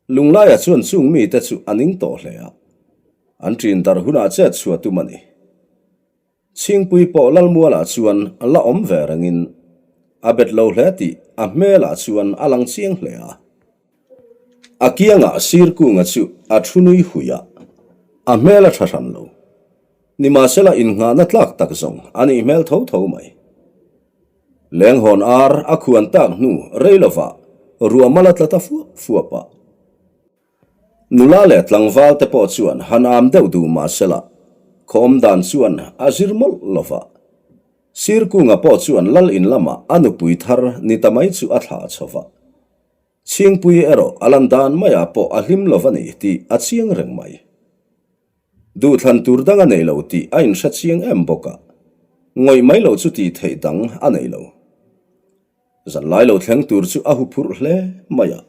Lunglaia chuan chung mite chu a ning tawh hle a. An ṭin darh hunah chet chhuah tum a ni. Chhingpui pawh Lalmualah chuan la awm ve rengin a bet lo hle tih a hmelah chuan a lang chiang hle a. A kiangah Sir Kunga chu a thu nui hui a, a hmel a tha hran lo. Nimahsela innghahna tlak tak zawng a nih hmel tho tho mai. Lenghawn ar a khuan tak hnu rei lovah ruahmal a tla ta fuap fuap a. Nula leh tlangval te pawh chuan han am deuh duh mah sela, khaw awm dan chuan a zir mawlh lo va. Sir Kunga pawh chuan lal in lamah a nupui thar ni ta mai chu a thlah chho va. Chhingpui erawh a lan dan maiah pawh a hlim lo va ni tih a chiang reng mai. Duhthlan tur dang a nei lo tih a inhre chiang em bawk a, ngawih mai loh chu tih theih dang a nei lo. Zanlai lo thleng tur chu a hu phurh hle mai a.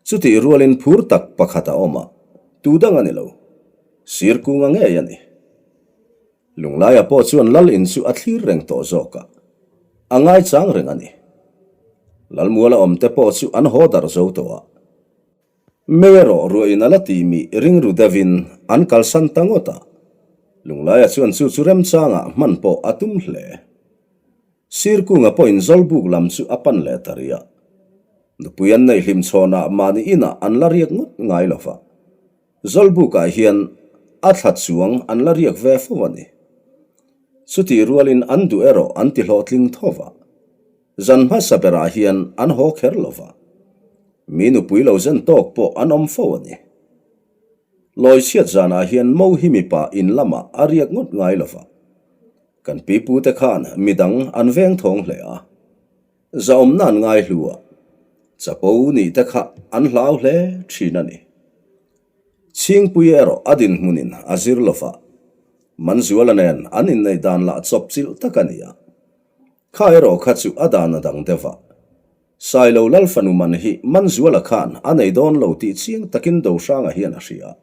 Chutih rualin phur tak pakhat a awm a, tu dang a ni lo. Sir kunga ngei a ni. Lunglaia pawh chuan Lal in chu a thlir reng tawh zawk a, a ngaichang reng a ni. Lalmuala awmte pawh chu an haw darh zo tawh a. Mei erawh ruahin a la tih mi ringru deuhin an kalsan ta ngawt a. Lunglaia chuan chu chu remchangah hman pawh a tum hle. Sir Kunga pawhin Zawlbuk lam chu a pan leh ta rih a. Nupui an neih hlim chhawnah mahni inah an la riak ngawt ngai lo va. Zawlbukah hian a thla chuang an la riak ve fo a ni. Chutih rualin an duh erawh an ti hlawhtling tho va. Zan hmasa berah hian an haw kher lo va. Mi nupui lo zen tawk pawh an awm fo a ni. Lawichhiat zanah hian mo hi mipa in lamah a riak ngawt ngai lo va. Kan pipute khan midang an veng thawng hle a, zahawmna an ngai hlu a, chapo nih te kha an hlau hle thin a ni. Chhingpui erawh a dinhmunin a zir lo va, Manzuala nen an inneih dan lah chawp chilh tak a ni a. Kha erawh kha chu a dan a dang deuh a. Sailo Lal fanu man hi Manzuala khan a nei dawn lo tih chiang takin Dohranga hian a hria.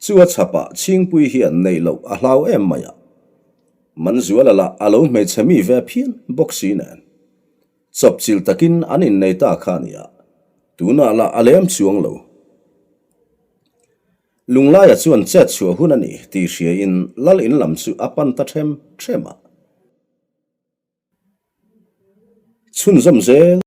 Chu a chhapah Chhingpui hian neih loh a hlau em mai a. Manzuala lah a lo hmeichhe mi ve phian bawk si nen. Chawpchilh takin an innei ta kha a nia. Tunah lah a lem chuang lo. Lunglaia chuan chet chhuah hun a ni tih hriain Lal in lam chu a pan ta ṭhem ṭhem a. Chhunzawm zel.